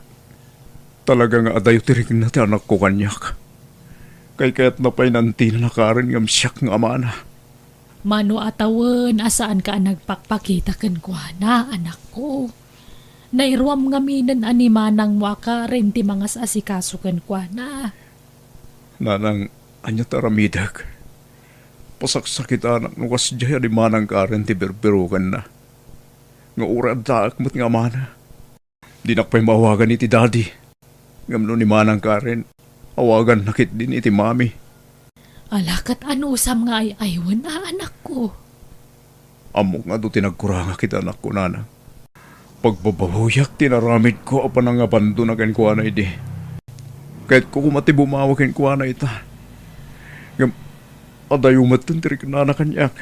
talaga nga adayo ti rikna ti anakko kaniak. Kaykayatna pay nga antina nakaren ngem siak nga amana. Mano a tawen a saanka a nagpakpakita kenkuana, anakko. Nairuam ngaminen a ni manangmo a Karen ti mangas-asikaso kenkuana. Nanang, ania ti aramidek? Pasaksakitanak no kasdiay a ni manang Karen ti birbirokenna. Nga uray addaak met nga amana. Dinak pay maawagan iti daddy. Ngem no ni manang Karen, awaganna ketdin iti mami. Ala, ket anusam nga ay-aywen a, anakko? Ammok nga adu ti nagkurangak iti anakko, nanang. Pagbabawiak ti inaramidko a panangabandona kenkuana idi. Kayatko koma ti bumawi kenkuana ita. Ngem adayo metten ti riknana kaniak.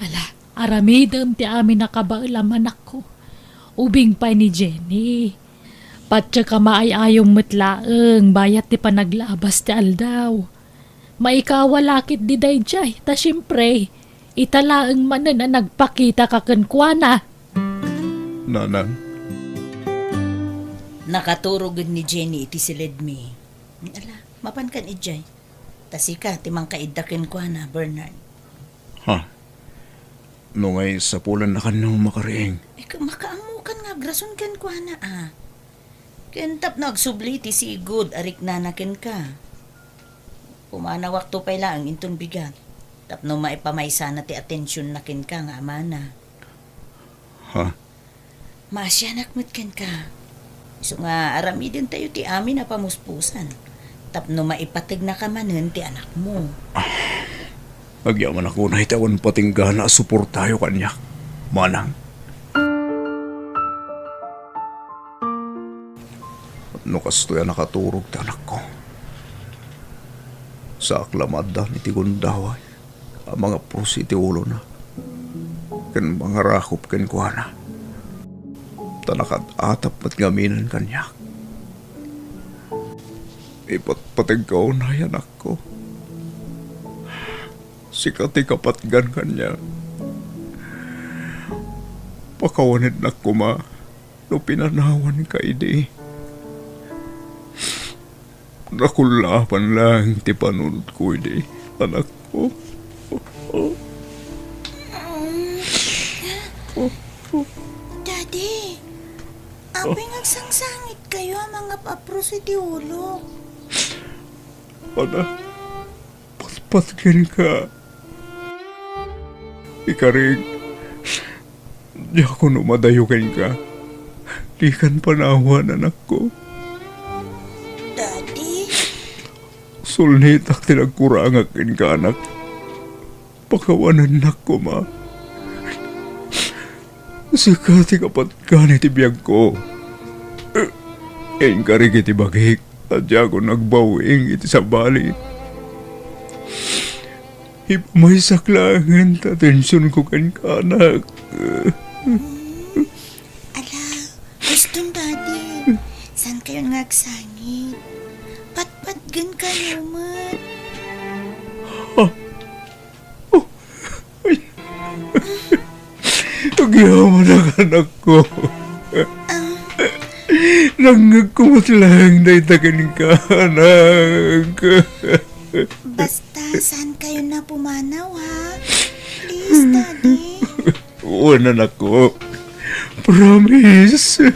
Ala, aramidem ti amin a kabaelam, anakko. Ubing pay ni Jenny. Patiek a maay-ayom met laeng bayat ti panaglabas ti aldaw. Maikawa la ketdi daydiay, ta siempre, ita laeng manen a nagpakitaka kenkuana. Nanang. Nakaturogen ni Jenny iti siledmi. Ala, mapankan idiay. Ta sika ti mangkaidda kenkuana, Bernard. Ha? No ngay, sapulanna kano makariing. Eh, ka-, makaammokan nga agrason kenkuana, a. Ken tapno agsubli ti sigud a riknana kenka. Pumanawakto pay laeng inton bigat. Tapno maipamaysana ti atensionna kenka nga amana. Ha? Maasianak met kenka. Isu nga aramidentayo ti amin a pamuspusan. Tapno maipategnaka manen ti anakmo. Agyamanak unay ta awan patinggana a suportayo kaniak, manang. No kastoy a nakaturog ti anakko, saak la maaddan iti gundaway a mangapros iti ulona ken mangarakop kenkuana. Ta nakaat-atap met ngaminen kaniak. Ipatpategka unay, anakko. Sika ti kapatgan kaniak. Pakawanennak koma no pinanawanka idi. Nakullaapan laeng ti panunotko idi, anakko. Daddy, apay nga agsangsangitkayo a mangap-apros iti ulok? Anak, patpat kenka. Ikarik, diak no madayo kenka. Dikan panawan, anakko. Daddy? Sulnitak ti nagkurangak kenka, anak. Pakawanennak koma. Sika ti kapatgan iti biagko. Inkarik iti bagik a diakon agbawing iti sabali. Ipamaysak laengen ti atensionko kenka, anak. Ala, huston, Daddy. Saankayon nga agsangit? Patpatgenkayo met. Ah. Oh. Ay. Agyamanak, anakko. Nangngegko met laeng dayta kenka, anak. Basta, saankayon a pumanaw, ha? Please, Daddy. Wen, anakko. Promise.